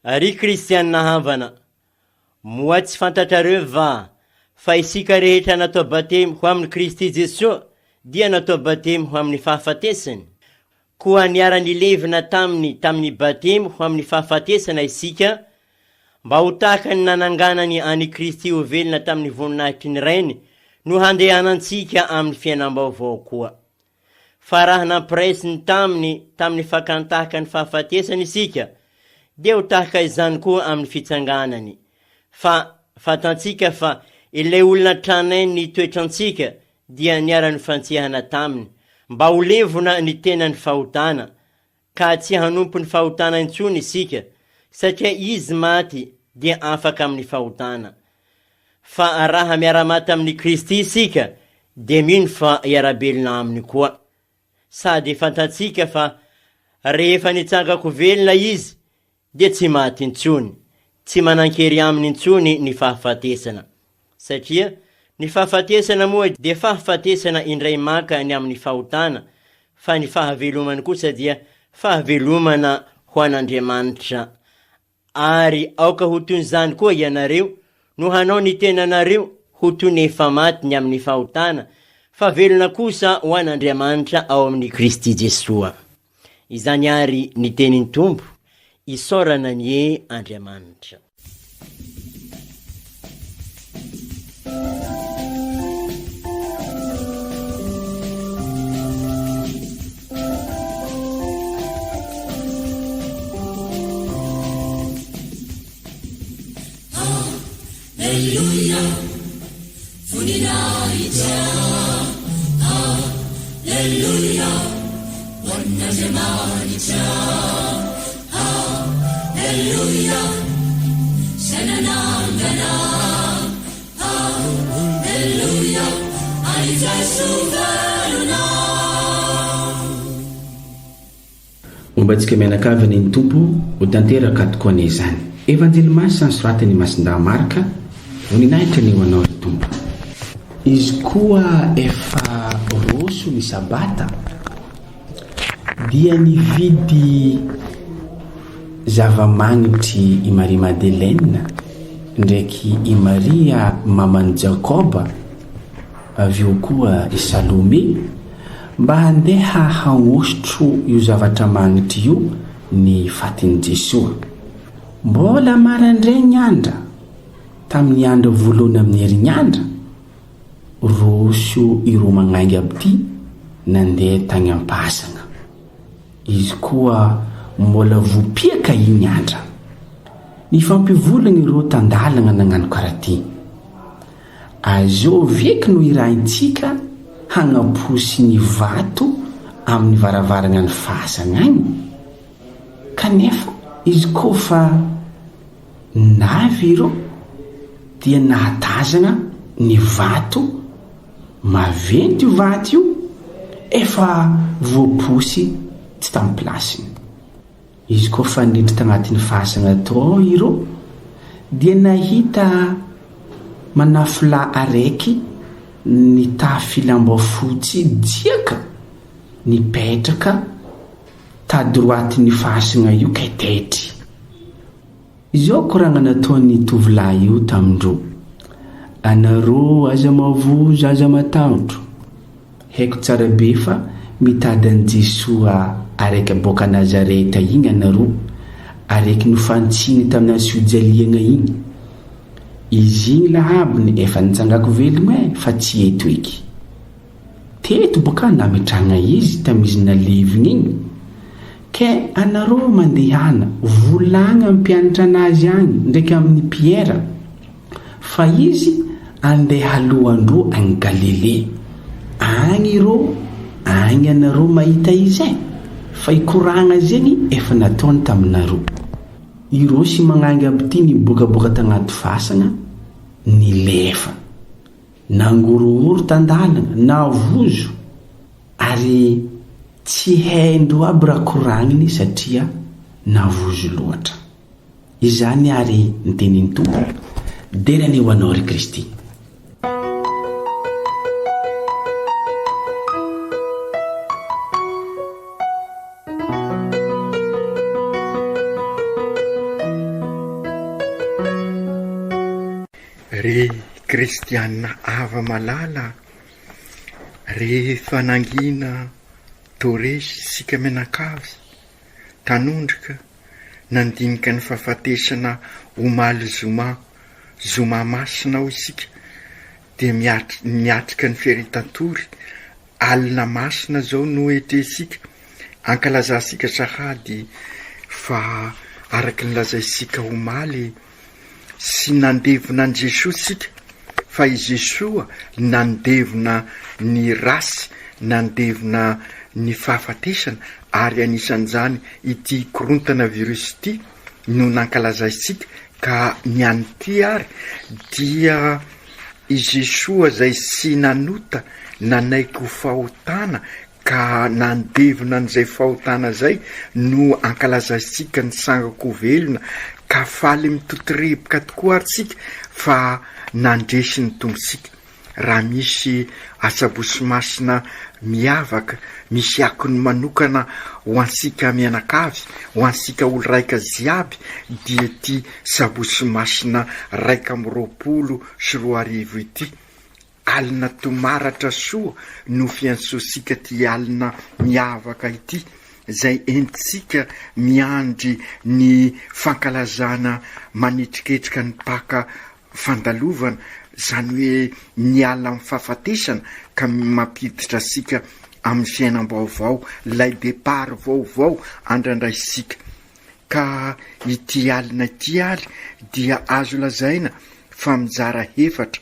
A: Ry Kristiana havana, moa tsy fantatrareo va fa isika rehetra natao batemy ho amin'i Kristy Jesoa dia natao batemy ho amin'ny fahafatesany? Koa niara-nilevina taminy tamin'ny batemy ho amin'ny fahafatesana isika, mba ho tahaka ny nananganany an'i Kristy ho velona tamin'ny voninahitry ny Rainy no handehanantsika amin'ny fiainam-baovao koa. Fa raha nampiraisiny taminy tamin'ny fakan-tahaka ny fahafatesany isika, dia ho tahaka izany koa amin'ny fitsanganany. Fa fantantsika fa ilay olona tranainy ny toetrantsika dia niara-nifantsihana taminy, mba ho levona ny tenan'ny fahotana, ka tsy hanompo ny fahotana intsony isika, satria izy maty dia afaka amin'ny fahotana. Fa raha miara-maty amin'i Kristy isika, dia mino fa hiara-belona aminy koa. Sady fantatsika fa rehefa nitsangan-ko velona izy, dia tsy maty intsony, tsy manan-kery aminy intsony ny fahafatesana. Satria ny fahafatesana moa dia fahafatesana indray maka ny amin'ny fahotana, fa ny fahavelomany kosa dia fahavelomana ho an'Andriamanitra. Ary aoka ho toy izany koa ianareo no hanao ny tenanareo ho toy ny efa maty ny amin'ny fahotana, fa velona kosa ho an'Andriamanitra ao amin'i Kristy Jesoa. Izany àry ny tenin'ny Tompo, isaorana anie Andriamanitra.
B: Aleloia, voninahitra. Aleloia, ho an'Andriamanitra. Aleloia, izay nanangana. Aleloia, an'i Jesoa velona.
K: Homba antsika mianakavy anie ny Tompo, ho tanteraka tokoa anie izany. Evanjely Masina nosoratan'i Masindahy Marka, Voninahitra anie ho Anao ry Tompo. Izy koa efa roso ny Sabata dia nividy zava-magnitry i Maria Madeleine ndraiky i Maria maman'i Jakoba, Avy eo koa i Salome mba handeha hagnosotro io zavatra magnitry io ny fatin'i Jesoa. Mbola maraindraigny andra, tamin'ny andro voalohany amin'ny herignandra, roso ireo magnainga aby ty nandeha tagny am-pasagna. Izy koa mbola vopiaka igny andra. Nifampivolagna ireo tan-dalagna nagnano karaha ty. Azovy eky no irahintsika hagnaposy ny vato amin'ny varavaragna ny fasagna agny? Kanefa izy kôfa navy ireo dia nahatazagna ny vato maventy io vato io efa voaposy tsy tamin'ny plasiny. Izy koa fa niditra tagnatin'ny fasagna tao ireo dia nahita manafolahy araiky nitafy lamba fotsy jiaka nipetraka ta droite-n'ny fasagna io kay taitry. Izao koragna nataon'ny tovolahy io tamindreo, Anareo aza mavozo aza matahotro. Haiko tsara be fa mitady an'i Jesoa araiky boaka Nazareta igny anareo, araiky nofantsihiny tamin'ny hazofijaliagna igny. Izy igny lahabiny efa nitsangako velogno e fa tsy eto eky. Teto boka nametrahagna izy tamizy nalevigny igny. Ke anareo mandehana volagna am mpianatra anazy agny ndraiky aminy Piera fa izy andeha alohandroa agny Galilée agny ireo agny anareo mahita izy e fa ikoragna zegny efa nataony taminareo ireo sy magnangy aby ty niboakaboaka tagnaty fasagna nilefa Nangorohoro tan-dalana, navozo, ary tsy hain-dreo aby raha koragniny satria navozo loatra. Izany àry ny tenin'ny Tompo, Dera anie ho Anao, ry Kristy.
L: Ry kristiana hava-malala, rehefa nangina toa resy isika mianakavy, tanondrika, nandinika ny fahafatesana omaly zoma, zoma masina ao isika, dia miatrika ny feritan-tory, alina masina izao no etrehintsika, ankalazantsika sahady fa araka ny lazaintsika omaly, Tsy nandevona an'i Jesoa isika fa i Jesoa nandevona ny ratsy, nandevona ny fahafatesana ary anisan'izany ity korontana virus ity no nankalazaintsika ka ny an'ity ary dia i Jesoa izay tsy nanota nanaiky ho fahotana Ka nandevona an'izay fahotana izay no ankalazaintsika ny sangako velona ka faly mitotoreboka tokoa ary tsika fa nandresy ny Tompontsika. Raha misy asabotsy masina miavaka, misy akony manokana ho antsika mianakavy, ho antsika olo raika jiaby dia ity sabotsy masina 2021 ity. Alina tomaratra soa no fiantsoantsika ity alina miavaka ity, izay entintsika miandry ny fankalazana manetriketrika ny Paka fandalovana, izany hoe miala amin'ny fahafatesana ka mampiditra antsika amin'ny fiainam-baovao, ilay départ vaovao andrandraintsika. Ka ity alina ity ary dia azo lazaina fa mizara hefatra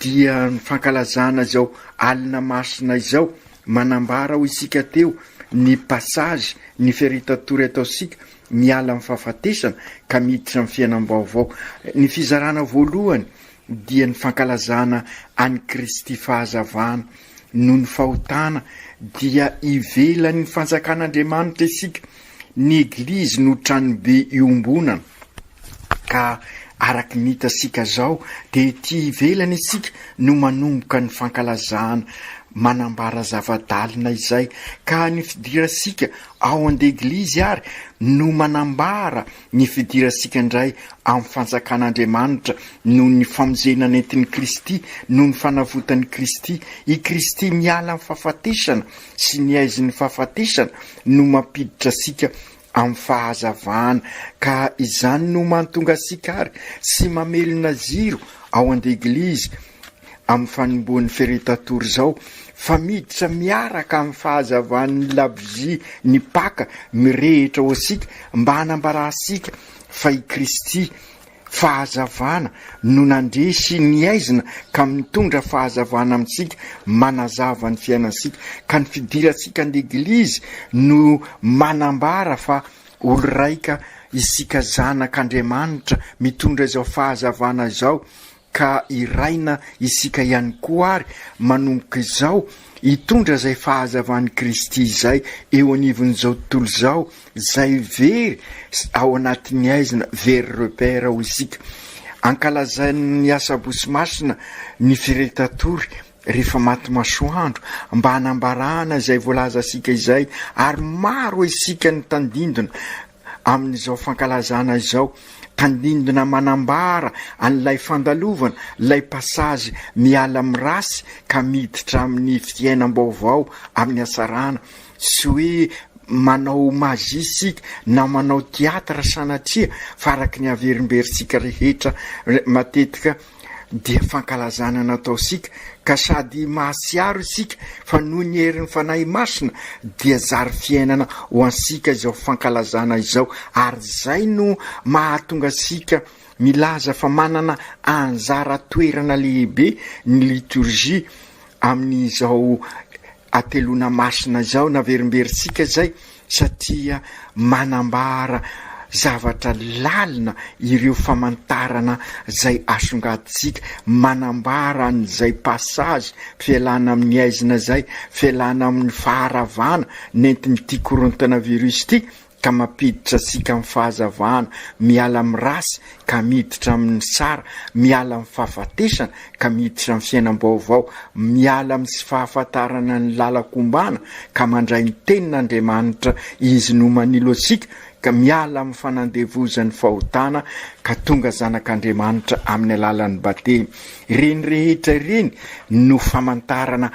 L: dia ny fankalazana izao alina masina izao, manambara hoy isika teo ny passage, ny feritatory ataontsika miala amin'ny fahafatesana ka miditra amin'ny fiainam-baovao. Ny fizarana voalohany dia ny fankalazana an'i Kristy fahazavana. Noho ny fahotana dia ivelan'ny fanjakan'Andriamanitra isika. Ny Eglizy no tranobe iombonana. Ka araka ny hitantsika izao dia ety ivelany isika no manomboka ny fankalazana manambara zava-dalina izay. Ka ny fidirantsika ao an-deglizy ary no manambara ny fidirantsika indray amin'ny fanjakan'Andriamanitra noho ny famonjena nentin'i Kristy, noho ny fanavotan'i Kristy. I Kristy miala amin'ny fahafatesana sy ny haizin'ny fahafatesana no mampiditra antsika amin'ny fahazavana, ka izany no mahatonga antsika ary sy mamelona jiro ao an-deglizy amin'ny fanombohan'ny feretatory izao fa miditra miaraka amin'ny fahazavan'ny labozia ny Paka mirehitra ho antsika mba hanambarantsika fa i Kristy fahazavana no nandresy ny aizina ka mitondra fahazavana amintsika manazava ny fiainantsika ka ny fidirantsika an-deglizy no manambara fa olo raika isika zanak'Andriamanitra mitondra izao fahazavana izao Ka iraina isika ihany koa ary manomboka izao hitondra izay fahazavan'i Kristy izay eo anivon'izao tontolo izao izay very ao anatin'ny haizina, very repère hoy isika. Ankalazain'ny Asabotsy Masina ny firehetatory rehefa maty masoandro mba hanambarana izay voalazantsika izay ary maro isika ny tandindona amin'izao fankalazana izao, tandindona manambara an'ilay fandalovana, ilay passage miala amin'ny ratsy ka miditra amin'ny fiainam-baovao amin'ny hatsarana, tsy hoe manao magie isika na manao théâtre sanatria fa araka ny averimberintsika rehetra matetika dia fankalazana nataontsika ka sady mahatsiaro isika fa noho ny herin'ny Fanahy Masina dia zary fiainana ho antsika izao fankalazana izao ary izay no mahatonga antsika milaza fa manana anjara toerana lehibe ny liturgie amin'izao hateloana masina izao naverimberintsika izay satria manambara zavatra lalina ireo famantarana izay asongadintsika, manambara an'izay passage fialana amin'ny haizina izay, fialana amin'ny faharavana nentin'ity korontana virus ity. ka mampiditra antsika amin'ny fahazavana, miala amin'ny ratsy ka miditra amin'ny tsara, miala amin'ny fahafatesana ka miditra amin'ny fiainam-baovao, miala amin'ny tsy fahafantarana ny lalan-kombana ka mandray ny Tenin'Andriamanitra, Izy no manilo antsika, ka miala amin'ny fanandevozan'ny fahotana ka tonga zanak'Andriamanitra amin'ny alalan'ny batemy. Ireny rehetra ireny no famantarana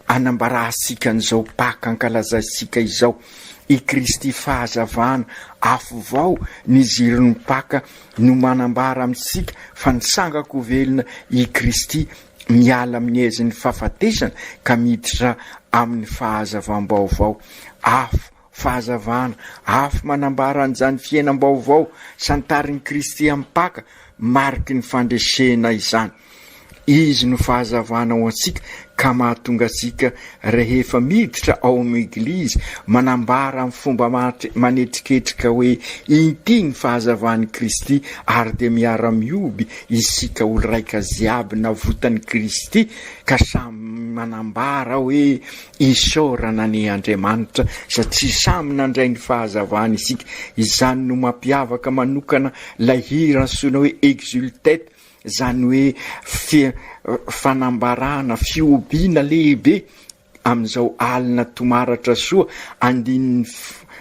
L: Anambarantsika an'izao Paka ankalazaintsika izao, i Kristy fahazavana, afo vao ny jiron'ny Paka no manambara amintsika fa nitsangan-ko velona i Kristy, miala amin'ny haizin'ny fahafatesana ka miditra amin'ny fahazavam-baovao. Afo, fahazavana, afo manambara an'izany fiainam-baovao santarin'i Kristy amin'ny Paka, mariky ny fandresena izany. Izy no fahazavana ho antsika ka mahatonga antsika rehefa miditra ao amin'ny Eglizy manambara amin'ny fomba manetriketrika hoe inty ny fahazavan'i Kristy ary dia miara-mihoby isika olo-raika jiaby navotan'i Kristy ka samy manambara hoe isaorana anie Andriamanitra satria samy nandray ny fahazavany isika. Izany no mampiavaka manokana ilay hira antsoina hoe Exultet Izany hoe fi fanambarana, fihobiana lehibe amin'izao alina tomaratra soa, andininy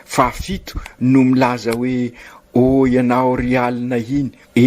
L: fahafito no milaza hoe, Ô ianao ry alina iny, e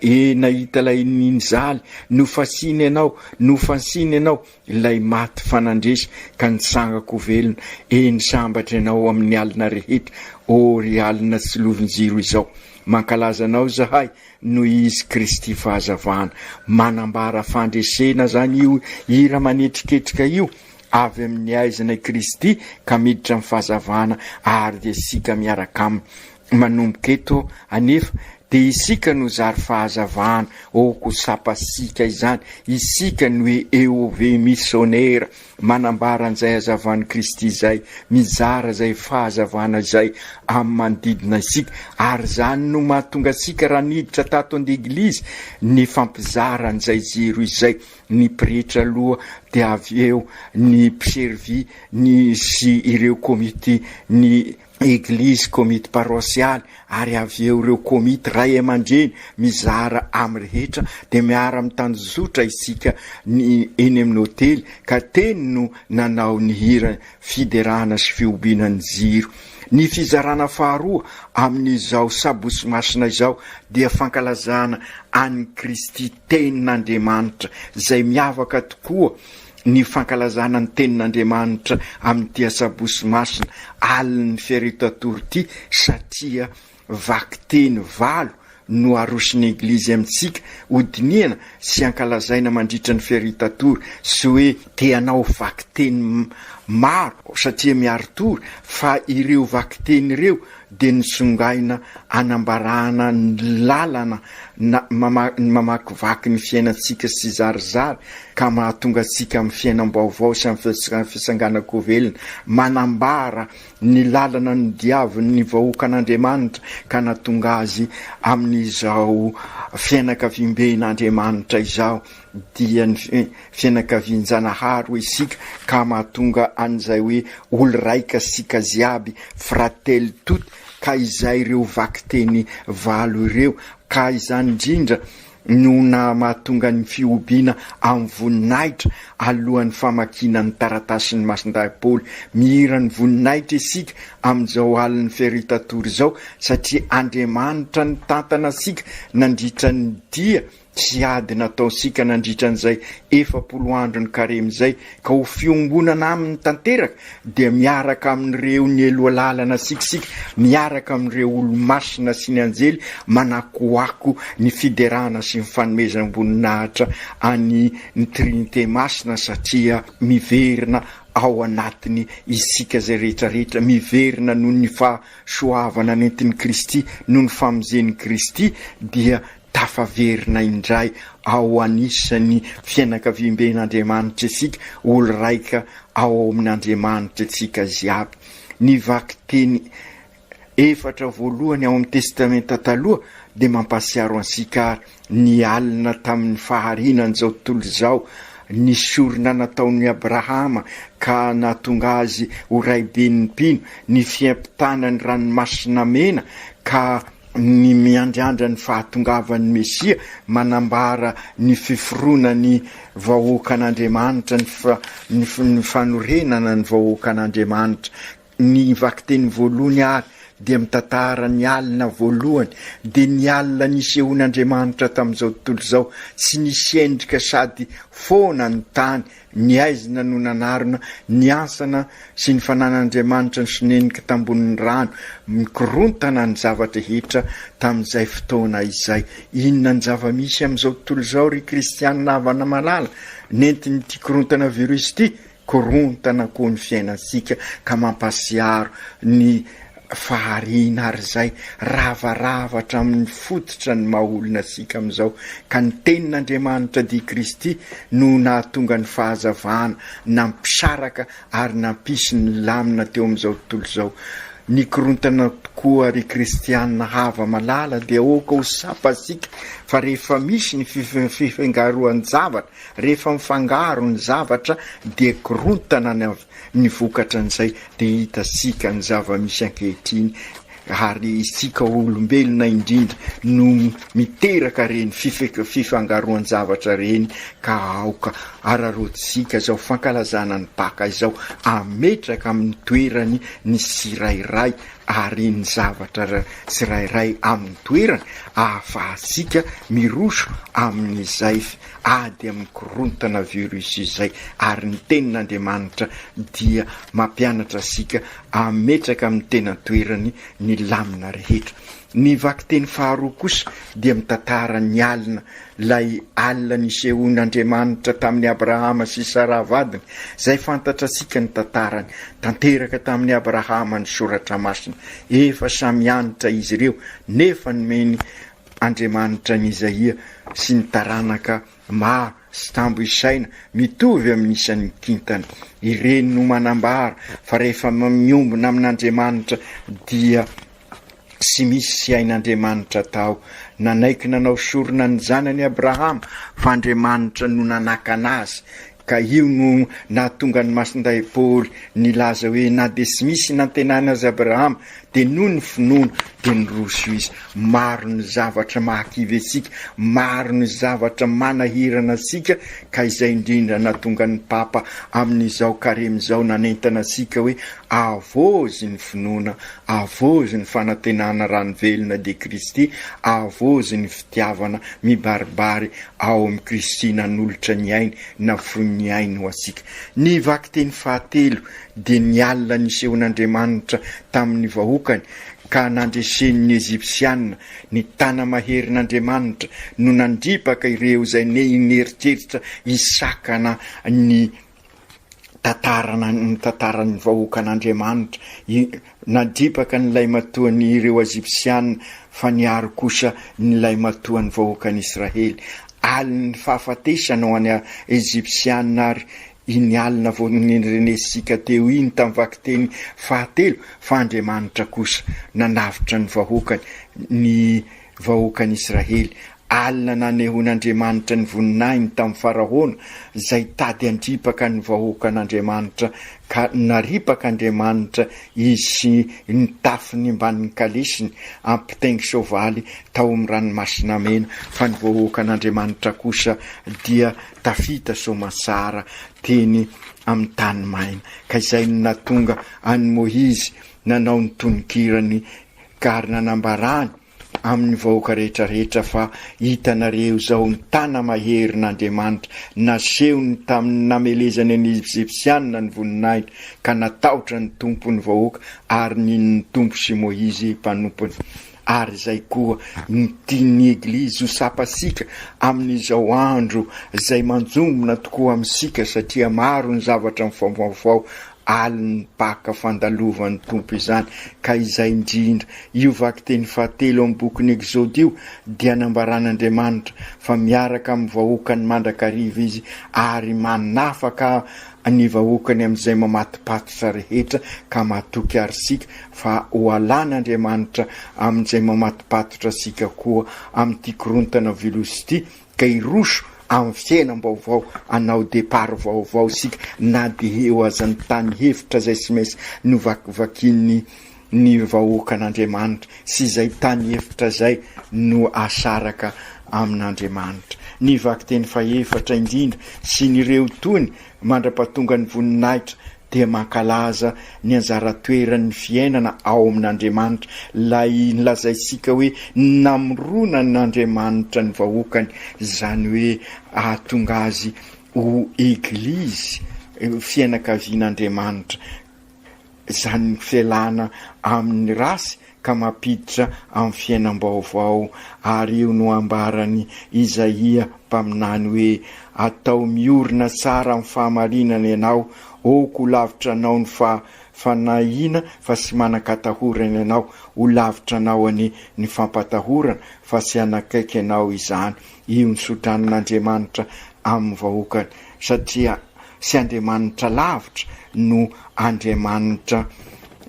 L: e nahita ilay nijaly, nofasiana ianao, nofansina ianao, ilay maty fa nandresy ka nitsangako ho velona, eny sambatra ianao amin'ny alina rehetra, ô ry alina tsy lovin-jiro izao. Mankalaza anao izahay, Noho Izy Kristy fahazavana. Manambara fandresena zany io hira manetriketrika io, avy amin'ny aizina i Kristy ka miditra amin'ny fahazavana ary dia isika miaraka aminy. Manomboka eto anefa dia isika no zary fahazavana, ok ho tsapasika izany, isika no EOV misonera, Manambara an'izay hazavan'i Kristy izay, mizara izay fahazavana izay amin'ny manodidina isika, ary izany no mahatonga antsika raha niditra tato an-deglizy nifampizara an'izay jiro izay, ny pretra aloha dia avy eo ny mpiservy ny sy ireo komity ny Eglizy, komity paroasialy ary avy eo ireo komity ray aman-dreny mizara amin'ny rehetra dia miara mitanjozotra isika ny eny amin'ny hotely ka teny no nanao ny hira fiderana sy fihobiana ny jiro. Ny fizarana faharoa amin'izao Sabotsy Masina izao dia fankalazana an'i Kristy Tenin'Andriamanitra izay miavaka tokoa ny fankalazana ny Tenin'Andriamanitra amin'ity Asabotsy Masina alin'ny Fiaretatory ity satria vakiteny valo no aroson'ny Eglizy amintsika hodinihana sy hankalazaina mandritra ny Fiaretatory sy hoe te hanao vakiteny maro satria miari-tory fa ireo vakiteny ireo dia notsongaina anambarana ny lalana na ny mamakivaky ny fiainantsika tsy zarizary ka mahatonga antsika amin'ny fiainam-baovao sy amin'ny fitsanganan-ko velona, manambara ny lalana nodiavin'ny vahoakan'Andriamanitra ka nahatonga azy amin'izao fianakaviamben'Andriamanitra izao. dia ny fianakavian-janahary hoy isika ka mahatonga an'izay hoe olo raika sika ziaby, fratelli tutti, ka izay ireo vakiteny valo ireo, ka izany indrindra no na mahatonga ny fihobiana amin'ny voninahitra alohan'ny famakiana ny taratasin'i Masindahy Paoly. Mihira ny voninahitra isika amin'izao alin'ny Feritatory izao satria Andriamanitra nitantana antsika nandritra ny dia Tsy ady nataontsika nandritra an'izay 40 andron'ny karemy izay, ka ho fiombonana aminy tanteraka, dia miaraka amin'ireo nieloha lalana antsika isika, miaraka amin'ireo olo-masina sy ny anjely, manakoako ny fiderana sy ny fanomezam-boninahitra an'ny ny Trinite Masina, satria miverina ao anatiny isika izay rehetra rehetra, miverina noho ny fahasoavana nentin'i Kristy, noho ny famonjen'i Kristy, dia Tafaverina indray ao anisan'ny fianakaviamben'Andriamanitra isika, olo raika ao amin'Andriamanitra isika jiaby. Ny vakiteny efatra voalohany ao amin'ny Testamenta Taloha dia mampahatsiaro antsika ary ny alina tamin'ny fahariana an'izao tontolo izao. ny sorona nataon'i Abrahama ka nahatonga azy ho raiben'ny mpino, ny fiampitana ny Ranomasina Mena ka ny miandriandra ny fahatongavan'ny Mesia, manambara ny fiforonan'ny vahoakan'Andriamanitra, ny ny fanorenana ny vahoakan'Andriamanitra. Ny vakiteny voalohany ary dia mitantara ny alina voalohany, dia ny alina nisehoan'Andriamanitra tamin'izao tontolo izao, tsy nisy endrika sady foana ny tany, ny haizina no nanarona, ny antsana sy ny fananan'Andriamanitra nisonenika tambonin'ny rano, mikorontana ny zava-drehetra tamin'izay fotoana izay. Inona ny zava-misy amin'izao tontolo izao ry kristianina havana malala, nentin'ity korontana virus ity? Korontana koa ny fiainantsika ka mampasiaro ny fahariana ary izay ravarava hatramin'ny fototra ny maha olona antsika amin'izao ka ny tenin'Andriamanitra dia i Kristy no nahatonga ny fahazavana nampisaraka ary nampisy ny lamina teo amin'izao tontolo izao. Ny korontana tokoa ry kristiana hava malala dia aoka ho tsapantsika fa rehefa misy ny fifangaroan-javatra Rehefa mifangaro ny zavatra dia korontana ny ny vokatran'izay dia hitantsika ny zava-misy ankehitriny ary isika olombelona indrindra no miteraka ireny fifangaroan-javatra ireny ka aoka araraotintsika izao fankalazana ny Paka izao ametraka amin'ny toerany ny tsirairay ary ny zavatra tsirairay amin'ny toerany ahafahantsika miroso amin'izay ady amin'ny korontana virus izay ary ny tenin'Andriamanitra dia mampianatra antsika ametraka amin'ny tena toerany ny lamina rehetra. Ny vakiteny faharoa kosa dia mitantara ny alina, ilay alina nisehoan'Andriamanitra tamin'i Abrahama sy Saraha vadiny, izay fantatratsika ny tantarany. Tanteraka tamin'i Abrahama ny Soratra Masina. Efa samy antitra izy ireo, nefa nomeny Andriamanitra an'i Izaia sy ny taranaka maro sy tambo isaina mitovy amin'ny isan'ny kintana. Ireny no manambara fa rehefa miombona amin'Andriamanitra dia tsy misy hain'Andriamanitra atao. Nanaiky nanao sorona ny zanany Abrahama fa Andriamanitra no nanakana azy. Ka io no nahatonga an'i Masindahy Paoly nilaza hoe na dia tsy misy nantenana azy Abrahama dia noho ny finoana dia niroso izy. Maro ny zavatra mahakivy antsika, maro ny zavatra manahirana antsika ka izay indrindra nahatonga ny Papa amin'izao karemy izao nanentana antsika hoe avozy ny finoana, avozy ny fanantenana rano velona dia Kristy, avozy ny fitiavana mibaribary ao amin'i Kristy nanolotra ny ainy nafoy ny ainy ho antsika. Ny vakiteny fahatelo dia ny alina nisehoan'Andriamanitra tamin'ny vahoakany ka nandreseny ny Egyptiana, ny tana-maherin'Andriamanitra no nandripaka ireo izay nieritreritra hisakana ny tantarana ny tantaran'ny vahoakan'Andriamanitra, nandripaka ny lahimatoan'ireo Egyptiana fa niaro kosa ny lahimatoan'ny vahoakan'Israely. Alin'ny fahafatesana ho an'ny Egyptiana ary Iny alina vao nindrenesintsika teo iny tamin'ny vakiteny fahatelo fa Andriamanitra kosa nanavotra ny vahoakany, ny vahoakan'Israely. Alina nanehoan'Andriamanitra ny voninahiny tamin'i Faraona, izay tady handripaka ny vahoakan'Andriamanitra, ka naripak'Andriamanitra izy sy ny tafiny mbamin'ny kalesiny ampitaingy soavaly tao amin'ny Ranomasina Mena, fa ny vahoakan'Andriamanitra kosa dia tafita soamatsara teny amin'ny tany maina, ka izay no nahatonga an'i Môizy nanao ny tononkirany ka ary nanambarany amin'ny vahoaka rehetra rehetra fa hitanareo izao ny tana-maherin'Andriamanitra nasehony tamin'ny namelezany an'ny Egypsiana ny voninahiny, ka natahotra ny Tompo ny vahoaka ary nino ny Tompo sy Môizy mpanompony. Ary izay koa no tian'ny Eglizy ho tsapantsika amin'izao andro izay manjombona tokoa amintsika satria maro ny zavatra mifaovaovao alin'ny Paka fandalovan'ny Tompo izany ka izay indrindra io vakiteny fahatelo amin'ny bokin'ny Exode io dia nambaran'Andriamanitra fa miaraka amin'ny vahoakany mandrakariva Izy ary manafaka ny vahoakany amin'izay mamatopatotra rehetra ka matoky ary isika fa ho alan'Andriamanitra amin'izay mamatopatotra antsika koa amin'ity korontana virus ity ka hiroso amin'ny fiainam-baovao, hanao départ vaovao isika na dia eo aza ny tany hevitra izay tsy maintsy novakivakian'ny ny vahoakan'Andriamanitra sy izay tany efitra izay no asaraka amin'Andriamanitra. Ny vakiteny fahefatra indrindra sy ny ireo tohiny mandra-pahatonga ny voninahitra dia mankalaza ny anjara toeran'ny fiainana ao amin'Andriamanitra, ilay nolazaintsika hoe namoronan'Andriamanitra ny vahoakany, izany hoe hahatonga azy ho Eglizy, fianakavian'Andriamanitra. Izany fialana amin'ny rasy ka mampiditra amin'ny fiainam-baovao, ary io no ambaran'i Izaia mpaminany hoe, Atao miorina tsara amin'ny fahamarinana ianao, ok ho lavitra anao ny fanahiana fa tsy manan-katahorana ianao, ho lavitra anao anie ny fampatahorana fa tsy hanakaiky anao izany. Io ny sodranon'Andriamanitra amin'ny vahoakany, satria Tsy Andriamanitra lavitra no Andriamanitra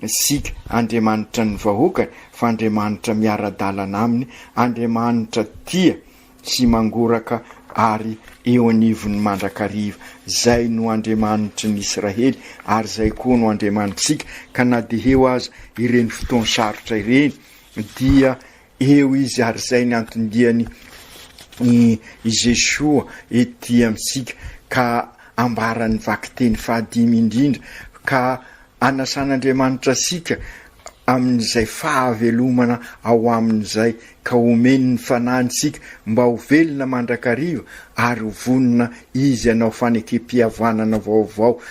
L: sika, Andriamanitra ny vahoakany, fa Andriamanitra miara-dalana aminy, Andriamanitra tia sy mangoraka ary eo anivony mandrakariva. Zay no Andriamanitry ny Israely ary zay koa no Andriamanitsika, ka na dia eo aza ireny fotoan-sarotra ireny dia Eo izy ary izay ny anton-diany i Jesoa ety amintsika ka ambaran'ny vakiteny fahadimy indrindra ka anasan'Andriamanitra antsika amin'izay fahavelomana ao aminy izay ka omeny ny fanahiny isika mba ho velona mandrakariva ary ho vonona izy hanao fanekem-pihavanana vaovao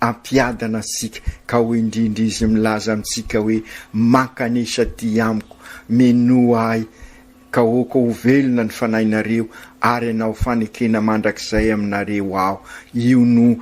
L: Hampiadana antsika, ka hoy indrindra Izy milaza amintsika hoe, Mankanesa aty amiko, minoa Ahy, ka aoka ho velona ny fanahinareo, ary hanao fanekena mandrakizay aminareo Aho. Io no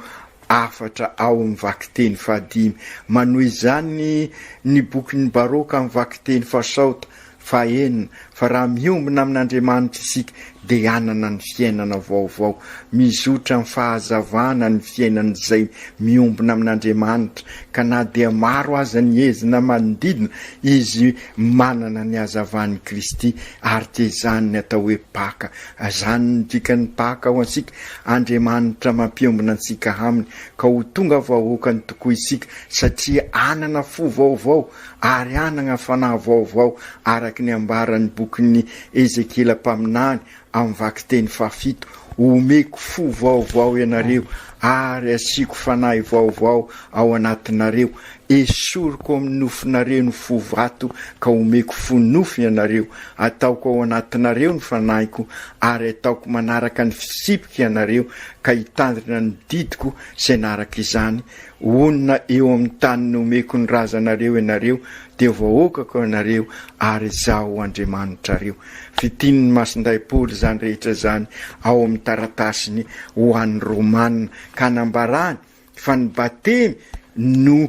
L: hafatra ao amin'ny vakiteny fahadimy. Manohy izany ny bokin'i Baroka amin'ny vakiteny fahasaota. Fahenina, fa raha miombona amin'Andriamanitra isika dia hanana ny fiainana vaovao. Mizotra amin'ny fahazavana ny fiainan'izay miombona amin'Andriamanitra, ka na dia maro aza ny ezina manodidina, izy manana ny hazavan'i Kristy, ary dia izany ny atao hoe Paka. Izany no dikan'ny Paka ho antsika, Andriamanitra mampiombona antsika Aminy, ka ho tonga vahoakany tokoa isika, satria hanana fo vaovao, ary hanana fanahy vaovao araka ny ambaran'ny bokin'i Ezekiela mpaminany amin'ny vakiteny fahafito, Omeko fo vaovao ianareo, ary asiako fanahy vaovao ao anatinareo. Esoriko amin'ny nofonareo ny fo vato, ka omeko fo nofo ianareo. Ataoko ao anatinareo ny fanahiko, ary ataoko manaraka ny fitsipiko ianareo, ka hitandrina ny didiko sy hanaraka izany. Honina eo amin'ny tany nomeko ny razanareo ianareo, dia vahoakako ianareo, ary Izaho ho Andriamanitrareo. Fintinin'i Masindahy Paoly izany rehetra izany ao amin'ny taratasiny ho an'ny Romana, ka nambarany fa ny batemy no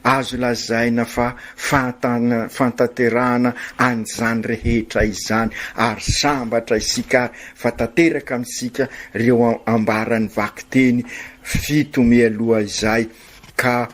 L: azo lazaina fa fantanterahana an'izany rehetra izany, ary sambatra isika ary fa tanteraka amintsika ireo ambaran'ny vakiteny fito mialoha izay ka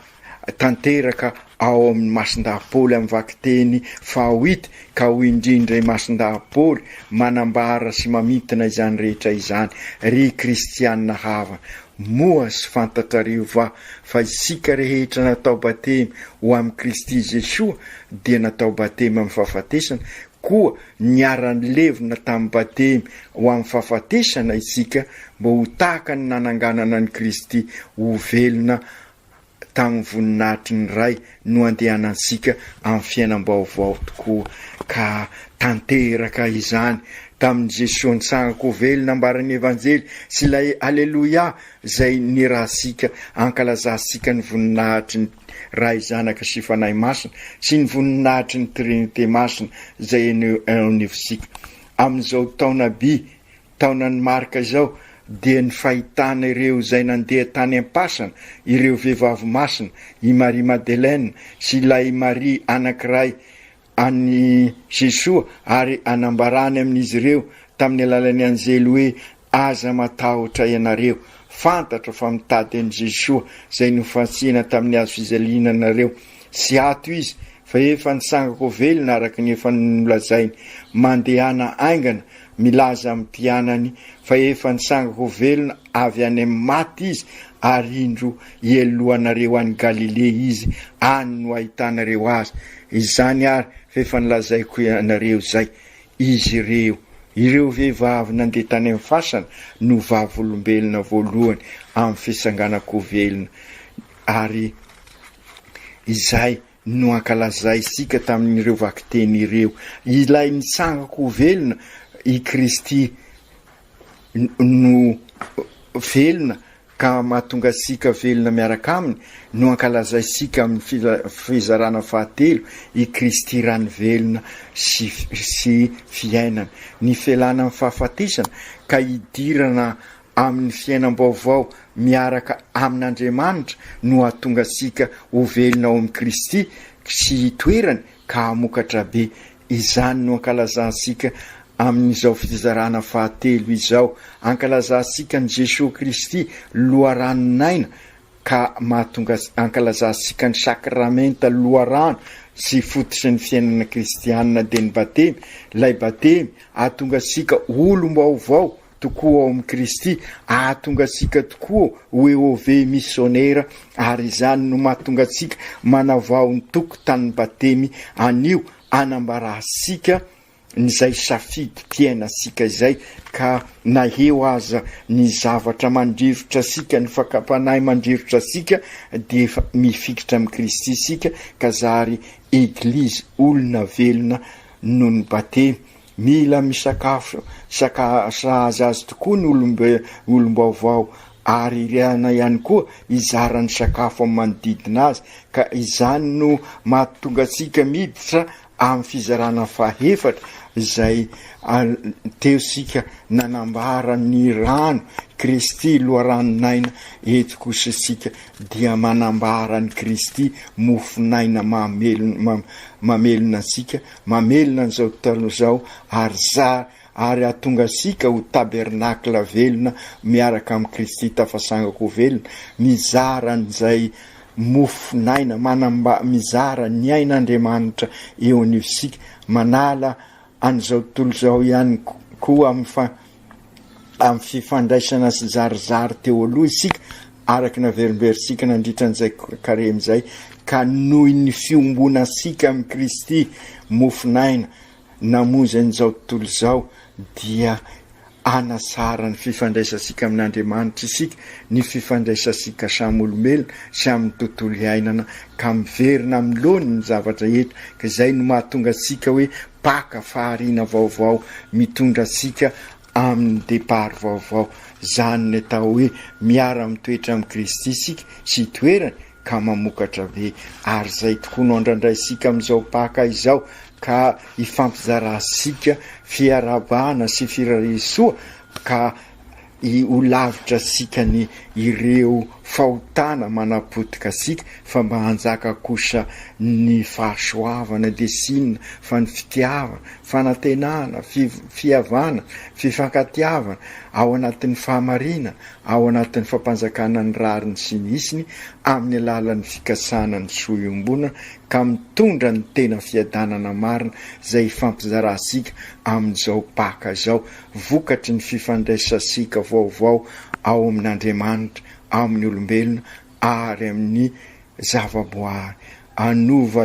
L: tanteraka ao amin'ny Masindahy Paoly amin'ny vakiteny fahaoity ka hoy indrindra i Masindahy Paoly manambara sy mamintina izany rehetra izany, Ry kristiana havana, moa tsy fantatrareo va fa isika rehetra natao batemy ho amin'i Kristy Jesoa dia natao batemy amin'ny fahafatesana, koa niara-nilevina tamin'ny batemy ho amin'ny fahafatesana isika mba ho tahaka ny nananganana an'i Kristy ho velona tamin'ny voninahitry ny Ray no andehanantsika amin'ny fiainam-baovao tokoa ka tanteraka izany tamin'i Jesoa nitsangako ho velona ambaran'ny Evanjely sy ilay Aleloia izay nirahantsika ankalazantsika ny voninahitry ny Ray Zanaka sy Fanahy Masina sy ny voninahitry ny Trinite Masina izay eo anivontsika amin'izao taona by taonan'i Marka izao dia ny fahitana ireo izay nandeha tany am-pasana, ireo vehivavy masina, i Maria Madeleine sy ilay Maria anankiray an'i Jesoa ary anambarany amin'izy ireo tamin'ny alalan'ny anjely hoe aza matahotra ianareo, fantatro fa mitady an'i Jesoa izay nofantsihina tamin'ny hazo fijaliana nareo, tsy ato izy. Fa efa nitsangako velona araka ny efa nolazainy. Mandehana haingana milaza amin'ny mpianany fa efa nitsangako velona avy any amin'ny maty Izy, ary indro hialohanareo any Galilea Izy, any no hahitanareo Azy. Izany ary fa efa nolazaiko anareo izay. Izy ireo, ireo vehivavy nandeha tany amin'ny fasana, no vavolombelona voalohany amin'ny fitsanganan-ko velona, ary izay no ankalazaintsika tamin'ireo vakiteny ireo. Ilay nitsangan-ko velona, i Kristy, no velona ka mahatonga antsika velona miaraka Aminy, no ankalazaintsika amin'ny fizarana fahatelo, i Kristy rano velona sy sy fiainana. Ny fialana amin'ny fahafatesana ka hidirana amin'ny fiainam-baovao miaraka amin'Andriamanitra no hahatonga antsika ho velona ao amin'i Kristy sy hitoerany ka hamokatra be. Izany no ankalazantsika amin'izao fizarana fahatelo izao. Ankalazantsika an'i Jesoa Kristy, loharanon'aina, ka mahatonga ankalazantsika ny sakramenta loharano sy fototry ny fiainana kristianina dia ny batemy, ilay batemy hahatonga antsika olom-baovao tokoa ao amin'i Kristy, hahatonga antsika tokoa ho EOV misionera, ary izany no mahatonga antsika manavao ny tokotanin'ny batemy anio hanambarantsika izay safidim-piainantsika izay, ka na eo aza ny zavatra mandrirotra antsika, ny fakam-panahy mandrirotra antsika, dia efa mifikitra amin'i Kristy isika, ka zary Eglizy olona velona noho ny batemy. Mila misakafo saka sahaza azy tokoa ny olombe olom-baovao ary iriana ihany koa hizara ny sakafo amin'ny manodidina azy ka izany no mahatonga antsika miditra amin'ny fizarana fahefatra izay teo isika nanambara ny rano Kristy loharanon'aina eto kosa isika dia manambara an'i Kristy mofon'aina mamelona mamelona antsika Mamelona an'izao tontolo izao ary zara ary hahatonga antsika ho tabernakla velona miaraka amin'i Kristy tafasangako ho velona, mizara an'izay mofon'aina, manamba, mizara ny ain'Andriamanitra eo anivontsika, manala an'izao tontolo izao ihany koa amin'ny fa, amin'ny fifandraisana sy zarizary teo aloha isika, araka ny averimberintsika nandritra an'izay karemy izay, ka noho ny fiombonantsika amin'i Kristy, mofon'aina, namonjy an'izao tontolo izao, dia hanasara ny fifandraisantsika amin'Andriamanitra isika, ny fifandraisantsika samy olombelona sy amin'ny tontolo iainana, ka miverina amin'ny laoniny ny zavatra rehetra, ka izay no mahatonga antsika hoe Paka fahariana vaovao mitondra antsika amin'ny départ vaovao. Izany ny atao hoe miara mitoetra amin'i Kristy isika sy itoerany ka mamokatra be. Ary izay tokoa no andrandraintsika amin'izao Paka izao ka ifampizaransika fiarahabana sy firarisoa ka ho lavitra antsika ny ireo fahotana manapotika antsika fa mba hanjaka kosa ny fahasoavana dia tsy inona fa ny fitiavana, fanantenana, fihavana, fifankatiavana ao anatin'ny fahamarinana, ao anatin'ny fampanjakana ny rariny sy ny hitsiny amin'ny alalan'ny fikasana ny soa iombonana ka mitondra ny tena fiadanana marina izay hifampizarantsika amin'izao Paka izao vokatry ny fifandraisantsika vaovao ao amin'Andriamanitra, amin'ny olombelona ary amin'ny zavaboary. Hanova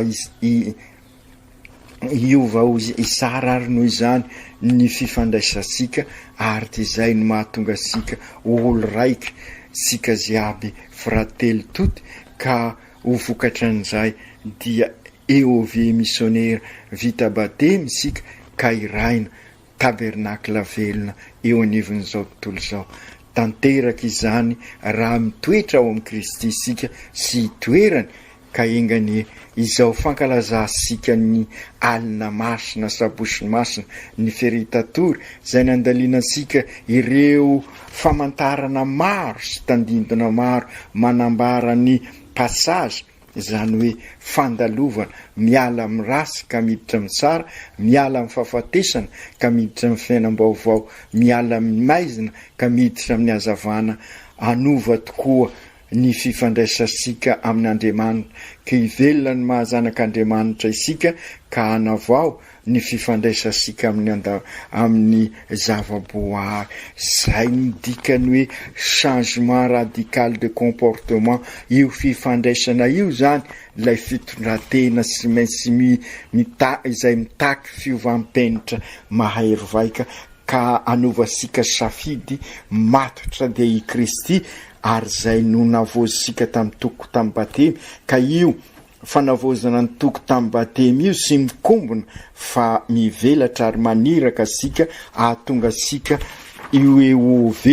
L: hiova ho tsara ary noho izany ny fifandraisantsika ary dia izay no mahatonga antsika ho olo raiky, tsika jiaby frately tutti ka ho vokatran'izay dia EOV misionera vita batemy isika ka irahina Tabernakla velona eo anivon'izao tontolo izao. Tanteraka izany raha mitoetra ao amin'i Kristy isika sy itoerany, ka enga anie izao fankalazantsika ny alina masina, Sabosy Masina, ny Feritatory, izay nandalinantsika ireo famantarana maro sy tandindona maro manambara ny passage, Izany hoe fandalovana, miala amin'ny ratsy ka miditra amin'ny tsara, miala amin'ny fahafatesana ka miditra amin'ny fiainam-baovao, miala amin'ny maizina ka miditra amin'ny hazavana. Hanova tokoa. ny fifandraisantsika amin'Andriamanitra, ka hivelona ny maha zanak'Andriamanitra isika ka hanavao ny fifandraisantsika amin'ny anda amin'ny zava-boahary. Zay ny dikan'ny hoe changement radical de comportement, io fifandraisana io zany ilay fitondran-tena sy maintsy mi mita izay mitaky fiovam-penitra mahery vaika ka anovantsika safidy matotra dia i Kristy ary izay no navozintsika tamin'ny toko tamin'ny batemy ka io fanavaozana ny toko tamin'ny batemy io sy mikombona fa mivelatra ary maniraka antsika ahatonga antsika UEOV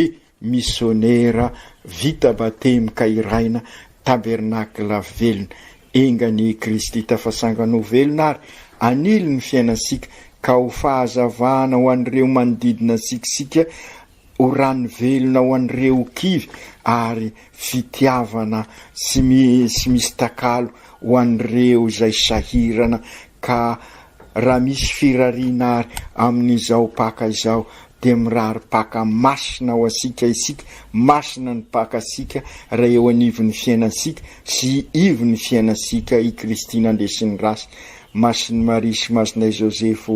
L: misionera vita batemy ka iraina tabernakla velona enga anie i Kristy tafasangana ho velona ary anilo ny fiainantsika ka ho fahazavana ho an'ireo manodidina antsika isika ho rano velona ho an'ireo kivy ary fitiavana tsy tsy misy takalo ho an'ireo izay sahirana ka raha misy firariana ary amin'izao Paka izao dia mirary Paka masina ho antsika isika, masina ny Pakantsika raha eo anivon'ny fiainantsika sy ivon'ny fiainantsika i Kristy nandresy ny ratsy. Masin'i Maria sy Masinay Joseph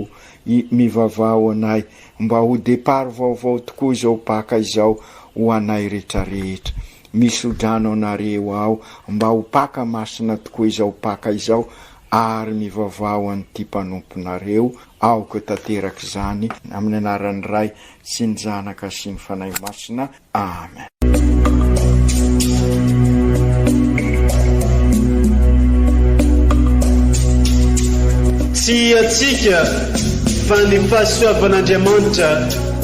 L: i mivavaha ho anay Mba ho départ vaovao tokoa izao Paka izao ho anay retrarehetra. Misodrano anareo aho mba ho Paka masina tokoa izao Paka izao ary mivavaha ho an'ity mpanomponareo aoka tanteraka izany amin'ny anaran'ny Ray sy ny Zanaka sy ny Fanahy Masina. Amen.
M: Tsy antsika fa ny fahasoavan'Andriamanitra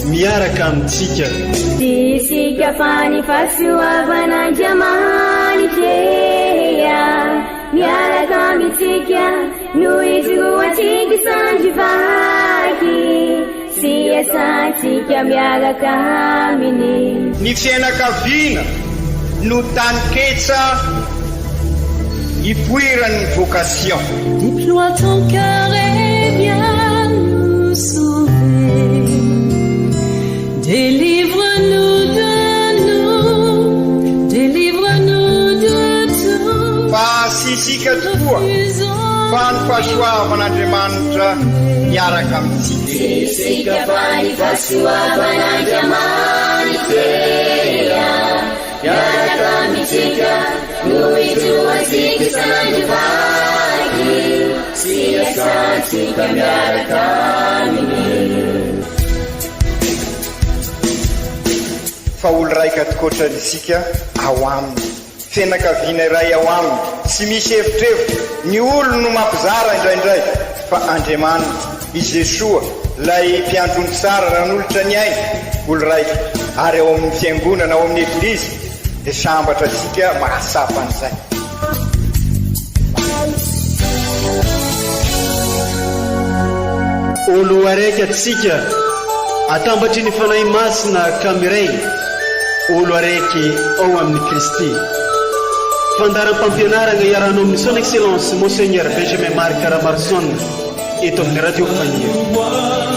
M: miaraka amintsika.
N: Tsy isika fa ny fahasoavan'Andriamanitra miaraka amintsika no ijoroantsika isandry vaky. Sy iasantsika miaraka aminy.
C: Ny fiainakaviana no taninketsa ipoiran'ny vocation.
D: Déploie ton cœur et viens nous sauver. Délivre-nous de nous, délivre-nous de tout.
C: Fa tsy isika tokoa fa ny fahasoavan'Andriamanitra miaraka amintsika.
N: Tsy isika fa ny fahasoavan'Andriamanitra miaraka amintsika no ijoroantsika isan'andro vaky sy iasantsika miaraka aminy.
C: Fa olo raika tokoatra isika ao aminy. Fianakaviana iray ao aminy, tsy misy evitrevitra, ny olony no mampizara indraindray, fa Andriamanitra, i Jesoa, ilay mpiandry ondry tsara nanolotra ny ainy, olo raika, ary ao amin'ny fiangonana, ao amin'ny Eglizy, dia sambatra isika mahatsapa an'izay.
M: Olo araiky atsika atambatry ny Fanahy Masina ka miray olo araiky ao amin'i Kristy. Fandaharam-pampianaragna iarahanao amin'ny Son Excellence Monseigneur Benjamin Marc Ramaroson eto amin'ny Radio Faniry.